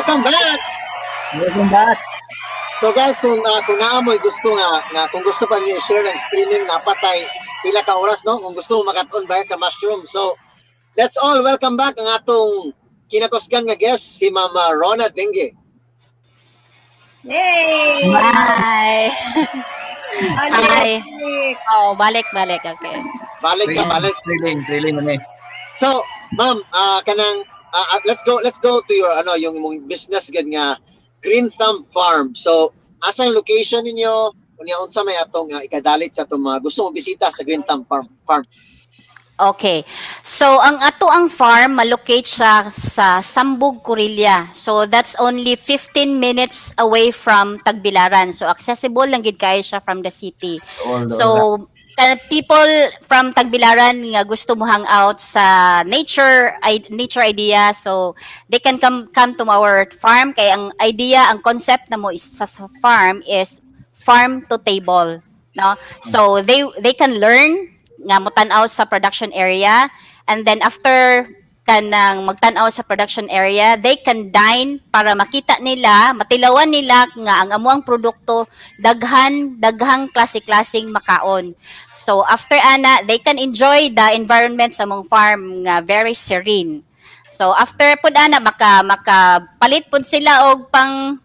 Welcome back! Welcome back. So guys, kung naa mo'y gusto nga kung gusto pa niyo i-share ng streaming, napatay pila ka oras, no, kung gusto mo makat-on ba sa mushroom. So let's all welcome back ang atong kinakusgan nga guest, si Mama Rona Dengue. Yay! Bye. Balik. Oh, balik, balik. Okay. Balik ka, balik. Thrilling, thrilling man eh. So, ma'am, kanang let's go to your ano, yung imong business gud nga Green Thumb Farm. So, asa yung location ninyo? Unya, unsa may atong ikadalit sa atong mga gusto mong bisita sa Green Thumb Farm? Okay. So, ang ato ang farm, malocate siya sa Sambug, Corilla. So, that's only 15 minutes away from Tagbilaran. So, accessible lang gid kayo siya from the city. So, people from Tagbilaran nga gusto mo hang out sa nature idea, so they can come to our farm kay ang idea, ang concept na mo is sa farm is farm to table, no? So they can learn nga motan-aw sa production area, and then after kanang magtan-aw sa production area, they can dine para makita nila, matilawan nila nga ang amuang produkto daghan daghang klase-klaseng makaon. So after ana, they can enjoy the environment sa among farm nga very serene. So after pud ana, maka palit pud sila og pang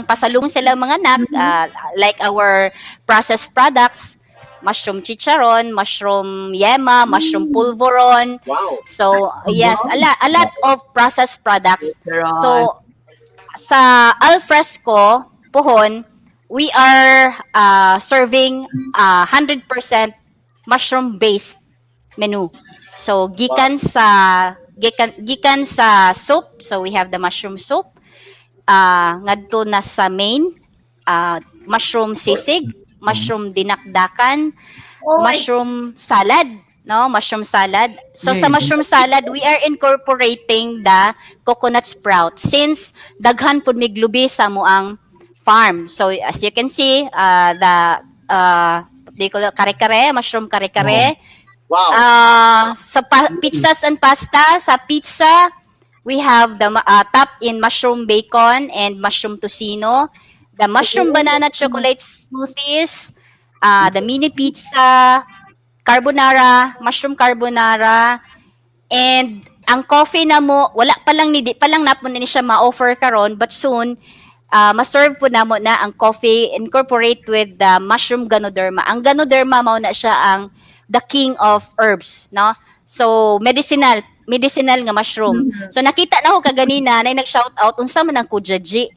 pasalubong sila mga anak, like our processed products, mushroom chicharon, mushroom yema, mushroom pulveron. So yes, a lot of processed products. Chicharon. So sa alfresco pohon, we are serving 100% mushroom based menu. So gikan sa soup, so we have the mushroom soup. Ngadto na sa main, mushroom sisig, mushroom dinakdakan, Oh my mushroom salad, no? Mushroom salad. So sa mushroom salad, we are incorporating the coconut sprout since daghan pud mig lubi sa amoang farm. So as you can see, the what do you call it? Kare-kare, mushroom kare-kare. Sa pizzas and pasta, sa pizza, we have the top in mushroom bacon and mushroom tocino, the mushroom banana chocolate smoothies, the mini pizza, carbonara, mushroom carbonara, and ang coffee na mo, wala pa lang ni, di pa lang na po ni siya ma-offer karon, but soon, ma-serve po namo na ang coffee incorporate with the mushroom ganoderma. Ang ganoderma, mao na siya ang the king of herbs, no? So medicinal, medicinal nga mushroom. So nakita na ko kaganina na nag-shout out unsa man ang kujaji.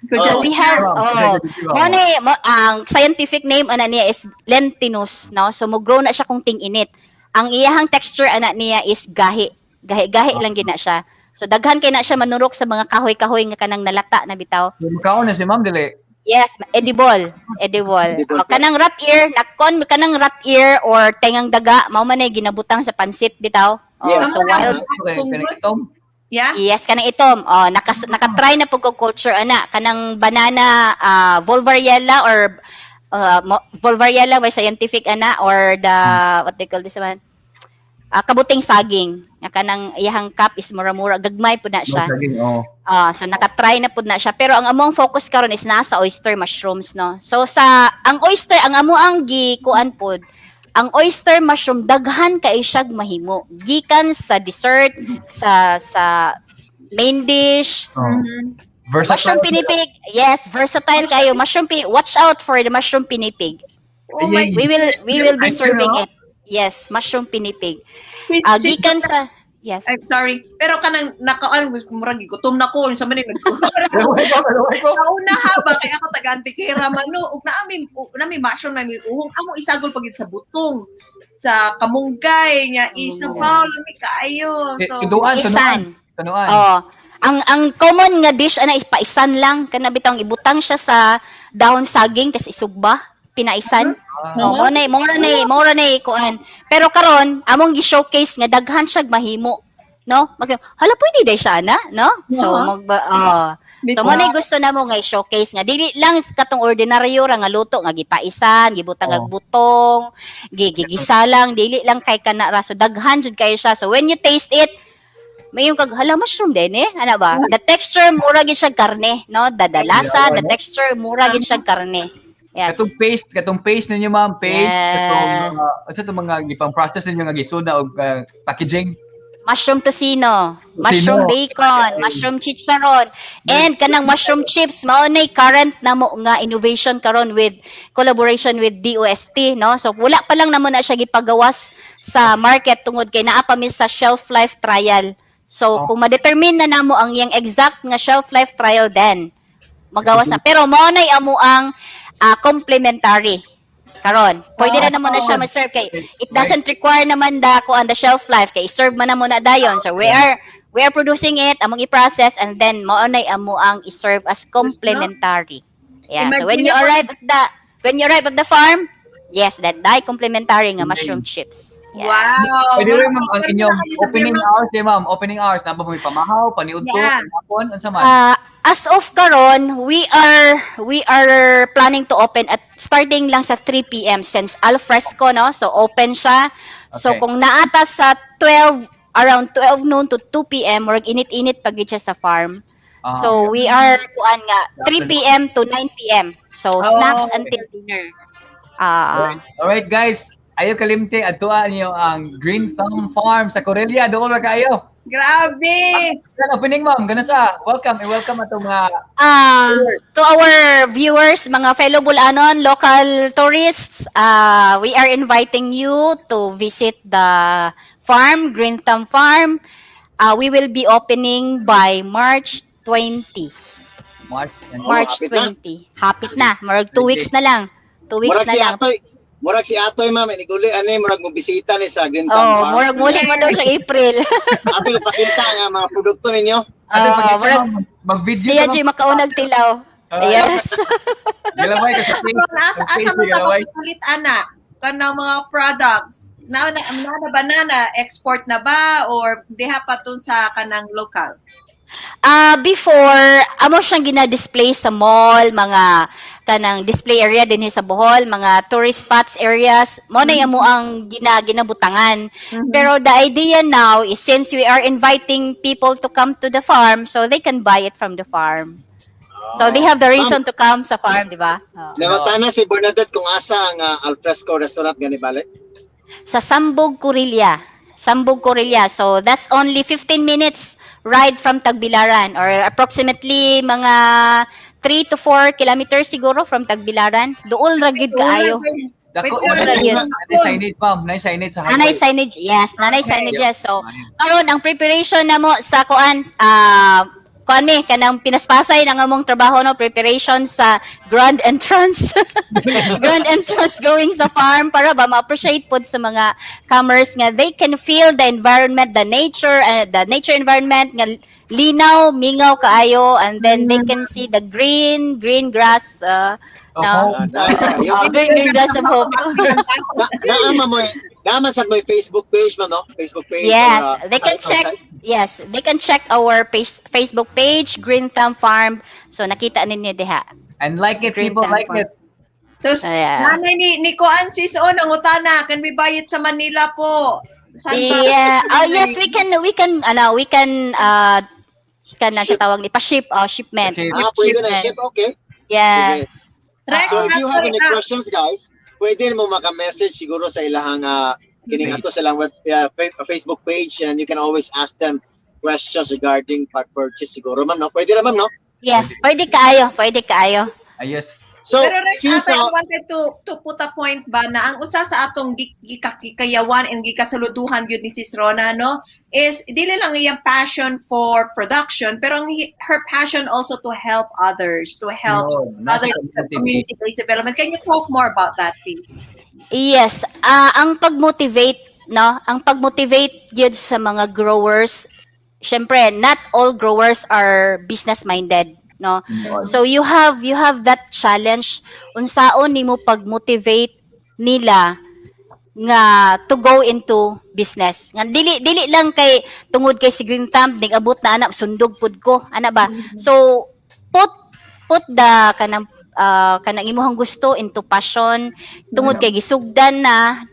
Kujaji. So we have, oh, mo ni mo, ang scientific name ana niya is Lentinus, no? So mo grow na siya kung ting-init. Ang iyahang texture ana niya is gahi. Gahi-gahi lang gid na siya. So daghan kay na siya manurok sa mga kahoy-kahoy nga kanang nalata na bitaw. Makaon na si ma'am, dili? Yes, edible. Edible. Edible. Oh, kanang rat ear, nakon kanang rat ear or tengang daga, mao man ay ginabutang sa pansit bitaw. Oh, so wild. Okay, Kung kanang gusto- itom. Yeah? Yes, kanang itom. Oh, naka-try na pud ko culture ana kanang banana, Volvariella or Volvariella may scientific ana, or the what they call this one? Kabuting saging. Nga kanang iyahang cup is mura-mura, gagmay pud na siya. Saging, oh. Ah, so naka-try na pud na siya, pero ang among focus karon is nasa oyster mushrooms, no. So sa ang oyster, ang amo ang gikuan pud ang oyster mushroom, daghan kay siyag mahimo gikan sa dessert, sa main dish. Versatile. Mushroom pinipig, yes, versatile kayo. Watch out for the mushroom pinipig. Oh my We will be Ay, serving pero- it. Yes, mushroom pinipig. Ah, gikan sa, yes. I'm sorry. Pero kanang nakaan gusto ko, murag gigutom na ko unsa man ni nag Luway ko, luway ko. Kauna ha ba kay ako taga Antiquera man, no, ug naa mi mushroom na mi uhong amo isagol pagid sa butong sa kamunggay nga isabaw, lami kaayo. So Tuduan, tunuan. Isan. Tunuan. Oh. Ang common nga dish ana is paisan lang, kana bitong ibutang siya sa dahon saging tas isugba, pinaisan. Ah. Oh, mo na kuan. Pero karon among gi-showcase nga daghan siya mahimo, no? Mag hala, pwede day siya na, no? So mag oh. So mo na gusto namo nga i-showcase nga dili lang katong ordinaryo ra nga luto nga gipaisan, gibutang og butong, gigisa lang, dili lang kay kana ra. So daghan jud kayo siya. So when you taste it, Mayon kag, "Hala, mushroom din eh." Ana ba? The texture mura gid siya karne, no? The lasa, the texture mura gid siya karne. Yes. Katong paste ninyo, ma'am, paste, katong unsa tong mga gipang process ninyo nga gisuna og packaging? Mushroom tocino, mushroom Tocino. Bacon, mushroom chicharon, and kanang mushroom chips mao nay current namo nga innovation karon with collaboration with DOST, no? So wala pa lang namo na siya gipagawas sa market tungod kay naa pa mi sa shelf life trial. So kung ma-determine na namo ang iyang exact nga shelf life trial, then magawas na. Pero mao nay amo ang complementary karon. Pwede na namo na siya ma-serve kay it doesn't require naman the kuan, the shelf life, kay serve man na mo na dayon. So we are producing it, among i-process, and then mao nay amo ang i-serve as complementary. Yeah. So when you arrive at the farm, yes, that dai complementary nga mushroom chips. Yeah. Wow. By the way, ma'am, ang inyong Kayo sa opening hours, eh, ma'am, opening hours, naa ba mo'y pamahaw, paniudto, hapon, unsa man? As of karon, we are planning to open at starting lang sa 3 p.m. since al fresco, no? So open siya. So kung naata sa 12, around 12 noon to 2 p.m., murag init-init pag siya sa farm. So we are kuan nga 3 p.m. to 9 p.m. So snacks until dinner. Alright, guys. Ayo kalimti, adtua niyo ang Green Thumb Farm sa Corella. Doon ra kayo. Grabe! Yan, opening, ma'am, ganun sa. Welcome, i-welcome atong mga To our viewers, mga fellow Bulanon, local tourists, we are inviting you to visit the farm, Green Thumb Farm. We will be opening by March 20. March. And March hapit na. 20. Hapit na. Murag 2 weeks na lang. 2 weeks Murag na si lang. Atoy, murag si Atoy, ma'am, iniguli ani murag mo bisita ni sa Green Thumb Oh, Farm. murag muli mo daw siya April. Ato ipakita nga mga produkto ninyo. Ato, Oh, pagkita, murag ma'am, mag-video siya ka, jud makaunag tilaw. Yes. Gilaway ka sa face. Asa Sa asa face, mo ta gilaway. makapalit ana kanang mga products? Na ba na export na ba or diha pa tun sa kanang local? Ah, before amo siyang gina-display sa mall, mga kanang display area dinhi sa Bohol, mga tourist spots areas, mo na amo ang ginabutangan. Pero the idea now is since we are inviting people to come to the farm so they can buy it from the farm. So they have the reason to come sa farm, di ba? Oo. Nangutana si Bernadette kung asa ang alfresco restaurant gani balik. Sa Sambog, Corella. Sambog, Corella. So that's only 15 minutes ride from Tagbilaran or approximately mga 3 to 4 kilometers siguro from Tagbilaran. Duol ra gyud kaayo. Dako, Wait, naay yun. Naay signage, ma'am. Naay signage sa Nanay highway. Signage, yes, nanay signages. So karon ang preparation namo sa kuan, kuan mi kanang pinaspasay ng among trabaho, no, preparation sa grand entrance going sa farm para ba ma-appreciate pod sa mga comers nga they can feel the environment, the nature environment nga linaw, mingaw kaayo, and then they can see the green green grass Oh, no. Nice. Green green grass of hope. Naama mo naman sa mo Facebook page, ma'am, no? Facebook page. Yes, or, they can check. Website. Yes, they can check our page, Facebook page, Green Thumb Farm. So nakita ninyo diha. And like it, Green people, Thumb like Farm. it. So, Ayan. nanay ni Kuan sis o nangutana, can we buy it sa Manila po? Saan ba? Yeah. Oh yes, we can ano, we can kana sa tawag ni pa-ship, oh, shipment. Ship. Ah, pwede na Shipment. ship. Okay. Yes. Rex, So if you have any ah, questions, guys, pwede mo maka-message siguro sa ilahang kining ato sa ilang web, Facebook page, and you can always ask them questions regarding part purchase siguro, ma'am, no? Pwede ra, ma'am, no? Yes, pwede kaayo, pwede kaayo. Ayos. So, Pero Rex, since ate, I wanted to put a point ba na ang usa sa atong gikayawan and gikasuluduhan gyud ni Sis Rona, no, is dili lang iyang passion for production, pero ang her passion also to help others, to help No, nasa other community. Community-based development. Can you talk more about that, sis? Yes, ang pag-motivate, no? Ang pag-motivate gyud sa mga growers, syempre not all growers are business minded, no? So you have that challenge unsaon nimo pag-motivate nila nga to go into business. Nga dili dili lang kay tungod kay si Green Thumb ning abot na ana, sundog pud ko, ana ba? So put the kanang imuhang gusto into passion tungod kay gisugdan na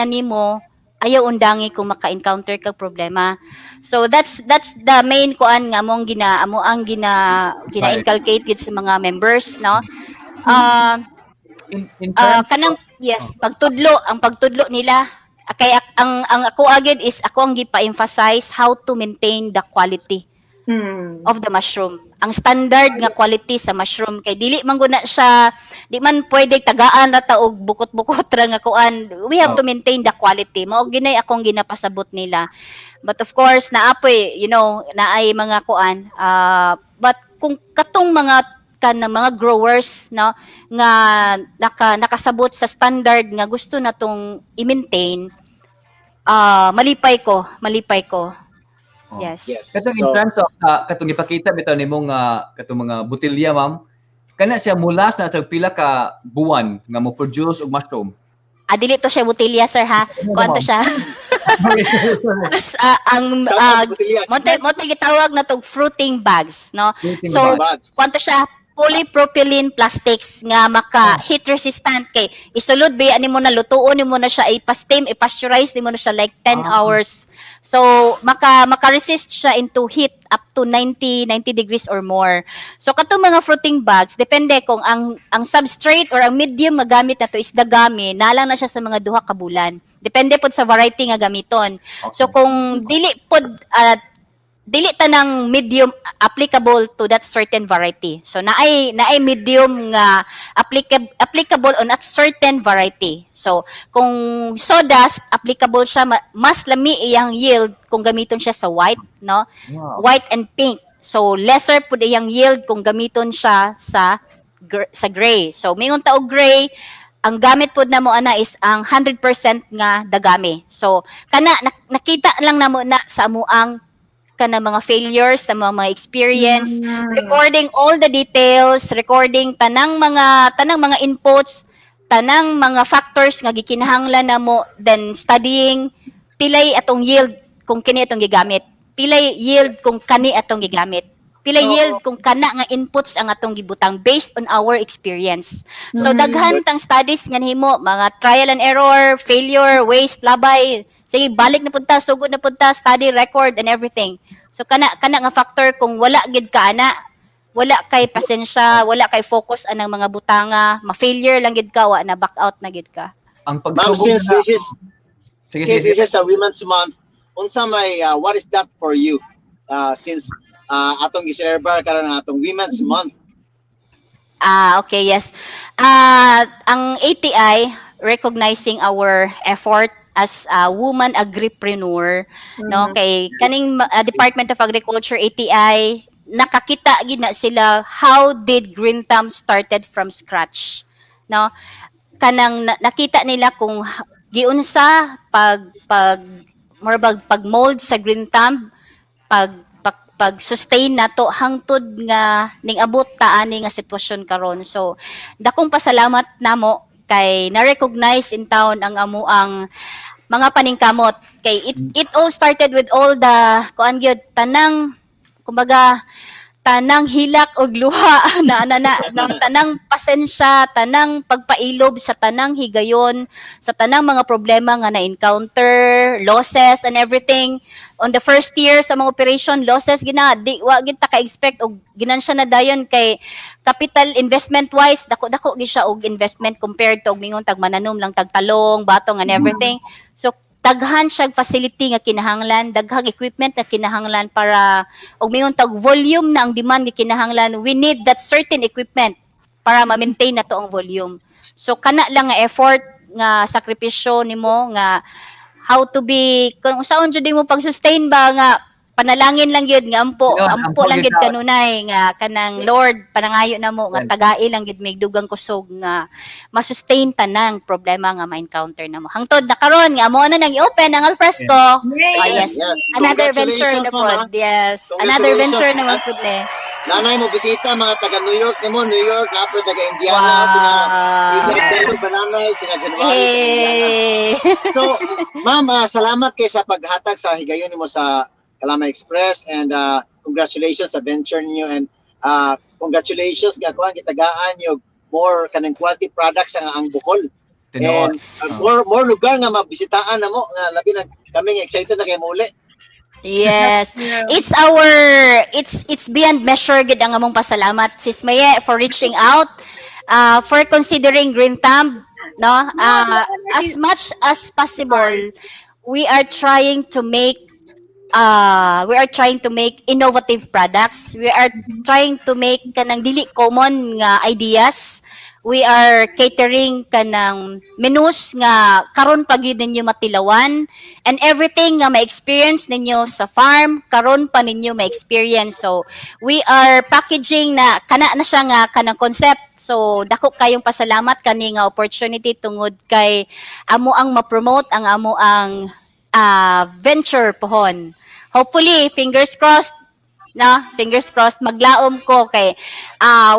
nimo. Ayaw undangi kung maka-encounter kag problema. So that's the main kuan nga among gina amo ang gina gina-inculcate gid sa mga members, no? In terms kanang, yes, pagtudlo, ang pagtudlo nila kay ang ako agad is ako ang gipa-emphasize how to maintain the quality of the mushroom. Ang standard nga quality sa mushroom kay dili man guna siya, di man pwede tagaan ra ta og bukot-bukot ra nga kuan. We have to maintain the quality. Mao ginay akong ginapasabot nila. But of course, naapoy, naay mga kuan. But kung katong mga kanang mga growers, no, nga nakasabot sa standard nga gusto na tong i-maintain, malipay ko, malipay ko. Yes. Katong in So, terms of katong ipakita bitaw nimo nga katong mga botelya, ma'am, kana siya mulas na sa pila ka buwan nga mo produce og mushroom? Ah, dili to siya botelya, sir, ha. Ano, Kuan to ma'am? siya. Sorry, sorry, sorry. Mas, ang Tama, botelya. Mo gitawag na tog fruiting bags, no? Fruiting So, bag. Bags. Kuan to siya, polypropylene plastics nga maka heat resistant kay isulod ba nimo na, lutuon nimo na siya, ipa-steam, i-pasteurize nimo na siya like 10 hours. So maka resist siya into heat up to 90 90 degrees or more. So katong mga fruiting bags, depende kung ang substrate or ang medium nga gamit nato is dagami, nalang na siya sa mga 2 ka bulan. Depende pod sa variety nga gamiton. So kung dili pod dili tanang medium applicable to that certain variety. So naay medium nga applicable on a certain variety. So kung sawdust, applicable siya, mas lami iyang yield kung gamiton siya sa white, no? White and pink. So lesser pud iyang yield kung gamiton siya sa gray. So mingon ta og gray, ang gamit pod namo ana is ang 100% nga dagami. So kana nakita lang namo na sa amuang kana mga failures, sa mga experience, recording all the details, recording tanang mga inputs, tanang mga factors nga gikinahanglan namo, then studying pilay atong yield kung kini atong gigamit. Pilay yield kung kani atong gigamit. Pilay yield kung kana nga inputs ang atong gibutang based on our experience. So daghan tang studies nga nahimo, mga trial and error, failure, waste, labay. Sige, balik na punta, sugod na punta, study, record and everything. So kana nga factor, kung wala gid ka ana, wala kay pasensya, wala kay focus anang mga butanga, ma-failure lang gid ka, wa na back out na gid ka. Ang Ma'am, pagsugod since na, this is sige, since sige. This is a Women's Month, unsa may what is that for you? Since atong giselebrar karon ang atong Women's Month. Ah, okay, yes. Ah, ang ATI recognizing our effort as a woman agripreneur, no, kay kaning Department of Agriculture, ATI, nakakita gid na sila how did Green Thumb started from scratch, no? Kanang nakita nila kung giunsa pag more bag pag mold sa Green Thumb, pag sustain nato hangtod nga ning abot ta ani nga sitwasyon karon. So dakong pasalamat namo kay na-recognize in town ang amuang mga paningkamot kay it all started with all the kuan gyud, tanang, kumbaga, tanang hilak og luha na tanang pasensya, tanang pagpailob sa tanang higayon, sa tanang mga problema nga na-encounter, losses and everything. On the first year sa mga operation, losses gina, di wa gid ta ka-expect og ginansya na dayon kay capital investment wise dako dako gid siya og investment compared to og mingon tag mananom lang tag talong, batong and everything. So daghan siyang facility nga kinahanglan, daghang equipment nga kinahanglan para og mingon tag volume na ang demand nga kinahanglan, we need that certain equipment para ma-maintain na to ang volume. So kana lang nga effort nga sakripisyo nimo nga how to be, kung usaon jud mo pag-sustain ba nga panalangin lang gyud nga ampo, Yun, ampo ampo lang gyud gyud kanunay nga kanang Lord, panangayo namo nga tagai lang gyud mig dugang kusog nga ma-sustain tanang problema nga ma-encounter namo hangtod na karon nga amo na nang i-open ang alfresco. Yay! Oh, yes. Yes. Another venture na Congratulations, ma'am, pod. Yes, another Congratulations. venture naman pud ni. Nanay mo bisita mga taga New York nimo, New York, napro taga Indiana, sina Ibel Bananay, sina January, sina Indiana. Hey. So, ma'am, salamat kay sa paghatag sa higayon nimo sa Kalamay Express and congratulations sa venture niyo and congratulations nga kuan gitagaan niyo more kanang quality products ang Bohol. Tinuod. And more lugar nga mabisitaan na mo nga labi na kami nga excited na kay muli. Yes. It's beyond measure gid ang among pasalamat, Sis Maye, for reaching out, for considering Green Thumb, no? As much as possible, we are trying to make innovative products. We are trying to make kanang dili common nga ideas. We are catering kanang menus nga karon pa gyud ninyo matilawan and everything nga ma-experience ninyo sa farm, karon pa ninyo ma-experience. So we are packaging na kana na siya nga kanang concept. So dako kayong pasalamat kani nga opportunity tungod kay amo ang ma-promote ang amo ang venture pohon. Hopefully, fingers crossed, no? Fingers crossed maglaom ko kay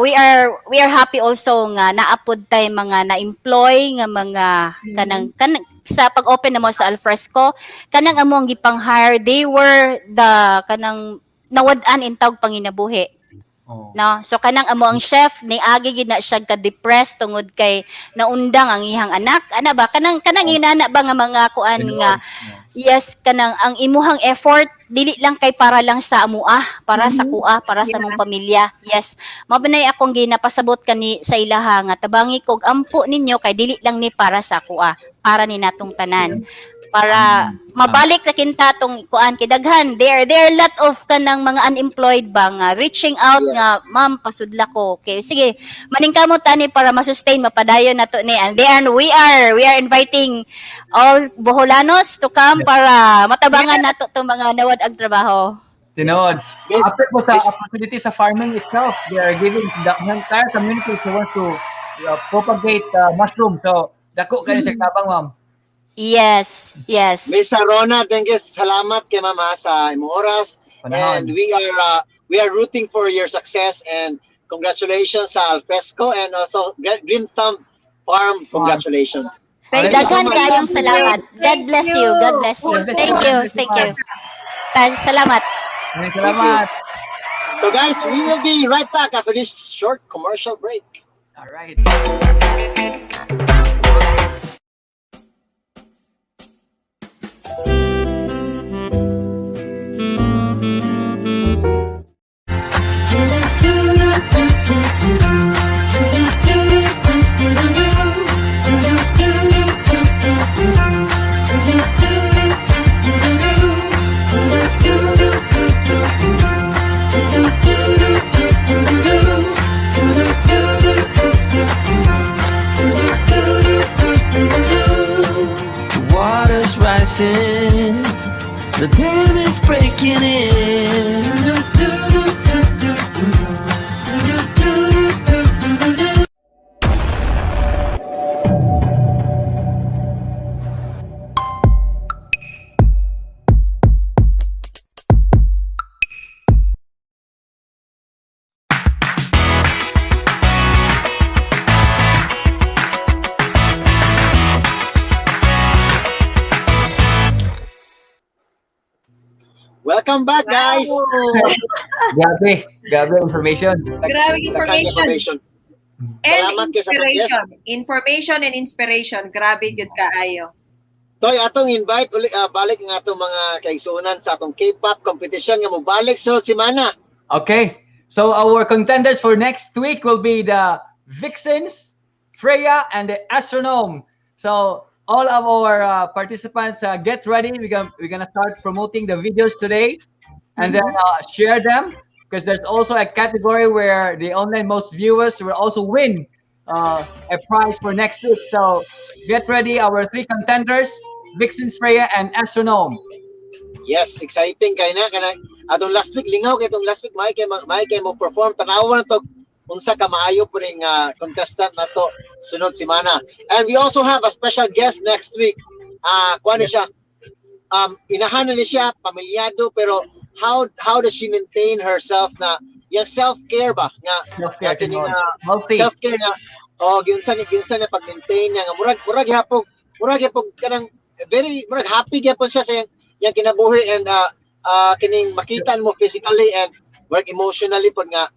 we are happy also nga naapod tay mga na-employ nga mga kanang sa pag-open namo sa Alfresco, kanang among gipang-hire, they were the kanang nawad-an intawg panginabuhi, no? So kanang amo ang chef, niagi gid na siya ka-depressed tungod kay naundang ang iyang anak, ana ba, kanang inana ba nga mga kuan nga. Yes, kanang ang imuhang effort dili lang kay para lang sa amua, para sa kuha, para sa mong pamilya. Yes. Mao ba nay akong ginapasabot kani sa ilaha nga tabangi kog ampo ninyo kay dili lang ni para sa kuha, para ni natong tanan. Para mabalik na kinta tong kuan kay daghan. There are lot of kanang mga unemployed ba nga reaching out nga, "Ma'am, pasudla ko." Okay, sige. Maningkamot tani para ma-sustain, mapadayon nato ni. And then we are inviting all Boholanos to come para matabangan nato tong mga nawad ang trabaho. Tinuod. Miss, After po sa opportunity sa farming itself, they are giving the entire community who wants to propagate mushroom. So, dako kayo sa tabang, ma'am. Yes. Miss Sarona, thank you. Salamat kay mama sa imong oras. Panahon. And we are rooting for your success and congratulations sa Alfresco and also Green Thumb Farm. Congratulations. Thank you so Daghan much. kayong salamat. God Thank bless you. God bless you. God bless Thank you. you. Thank you. Salamat. Maraming salamat. So guys, we will be right back after this short commercial break. All right. The water's rising, the dam is breaking in. Welcome back, guys. Wow. Grabe. Grabe information. Grabe Daghang information. Information. And Salamat kay sa inspiration. Information and inspiration. Grabe gyud kaayo. Toy, atong invite uli, balik ang atong mga kaigsuonan sa atong K-pop competition nga mobalik sa semana. Okay. So our contenders for next week will be the Vixens, Freya, and the Astronome. So all of our participants, get ready. We're gonna start promoting the videos today, and then share them because there's also a category where the online most viewers will also win a prize for next week. So get ready, our three contenders: Vixens, Freya, and Astronome. Yes, exciting kay na kana atong last week, lingaw kay itong last week, may kay mo perform. Tanawa na to unsa ka maayo po ring contestant na to sunod semana. And we also have a special guest next week. Ah, kuan ni siya. Inahan na ni siya, pamilyado, pero how does she maintain herself na yung self-care ba nga Self-care, nga kini tinuod. nga Healthy. Self-care nga, oh, giunsa niya pag-maintain niya nga murag gihapon kanang very murag happy gyapon siya sa iyang kinabuhi and kining makita mo physically and murag emotionally pod nga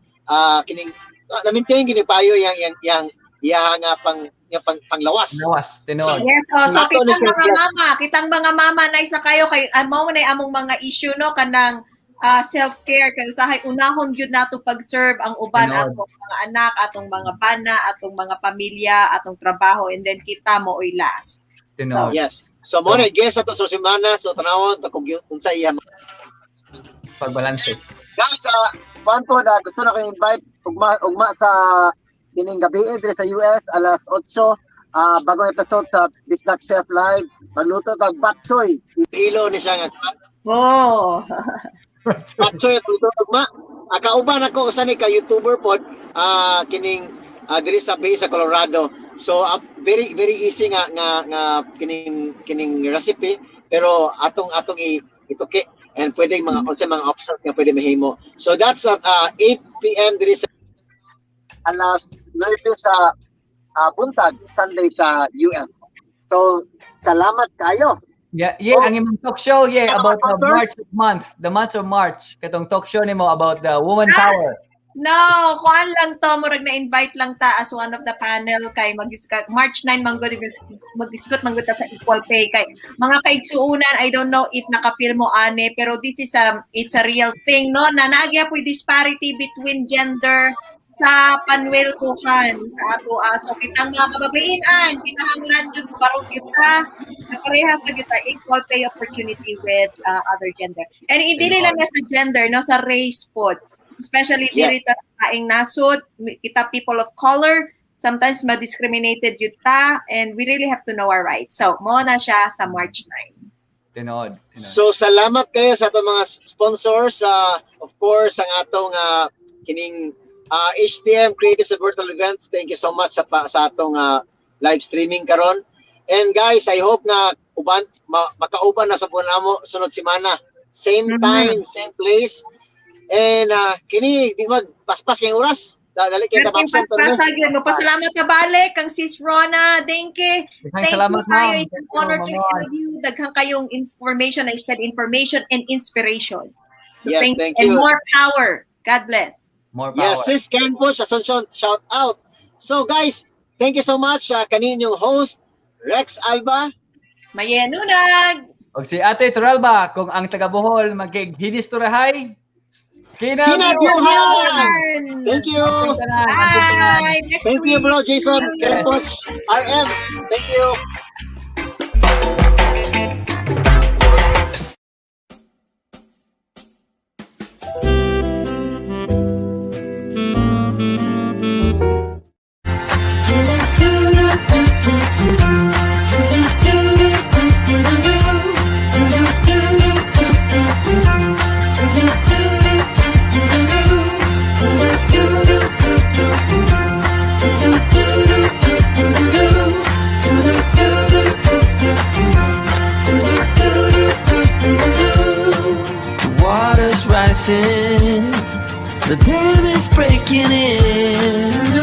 kining na-maintain gini payo yang iya nga pang nga panglawas. Lawas, tinuod. Yes, oh, so Ato ni kitang siya, mga yes. mama, kitang mga mama na isa kayo kay amo na among mga issue, no, kanang self-care kay usahay unahon gyud nato pag-serve ang uban, Tinuod. Atong mga anak, atong mga bana, atong mga pamilya, atong trabaho, and then kita mo oy last. Tinuod. Yes. So mo na guest ato sa semana, so tanawon ta kung unsa iya. Pagbalanse. Guys, kwanto na gusto na ko invite ugma ugma sa kining gabi diri sa US alas 8, bagong episode sa Bisdak Chef Live. Magluto tag batchoy. Ilo ni siya nga Oh. Batchoy at luto ugma. Kauban ako usa ni ka YouTuber pod, kining diri sa Bay sa Colorado. So very very easy nga kining recipe, pero atong ituki and pwede mga unsa mga options nga pwede mahimo. So that's at 8 p.m. diri sa alas 9 sa buntag Sunday sa US. So salamat kayo. Yeah, Oh. ang imong talk show, yeah, Ano, about the sponsor? March month, the month of March. Katong talk show nimo about the woman power. No, kuan lang to, murag na-invite lang ta as one of the panel kay mag March 9 man gud, mag-discuss man gud ta sa equal pay kay mga kaigsuunan. I don't know if nakapil mo ane, pero this is a it's a real thing, no, na naa gyud disparity between gender sa panwelduhan sa ato. So kitang mga kababayen-an, kinahanglan jud barog kita na parehas ra kita equal pay opportunity with other gender. And hindi lang na sa gender, no, sa race pod. Especially diri ta sa kaing nasod, kita people of color, sometimes ma-discriminated jud ta and we really have to know our rights. So, mo na siya sa March 9. Tinuod. Tinuod. So salamat kayo sa atong mga sponsors, of course ang atong kining HTM Creatives and Virtual Events. Thank you so much sa atong live streaming karon. And guys, I hope nga uban makauban na sa buwan namo sunod semana. Same time, same place. And kini di mag paspas kay oras. Dali kay ta absent pero Paspas gyud mo. Pasalamat na balik kang Sis Rona. Thank you. Daghang Thank salamat, you kayo. ma'am. It's an Thank you, honor to Ma'am. have you. Daghang kayong information. I said information and inspiration. So Yes, thank and you. more power. God bless. More power. Yes, Sis Karen Bush, Asuncion, shout out. So guys, thank you so much. Kaninyong host, Rex Alba. Mayenunag! Og si Ate Turalba, kung ang taga Bohol magkig hinis turahay, Kinabyuhan! Thank you. Bye! Next Thank you, week. Bro Jason, Karen Bush, RM. Thank you. The water's rising, the dam is breaking in.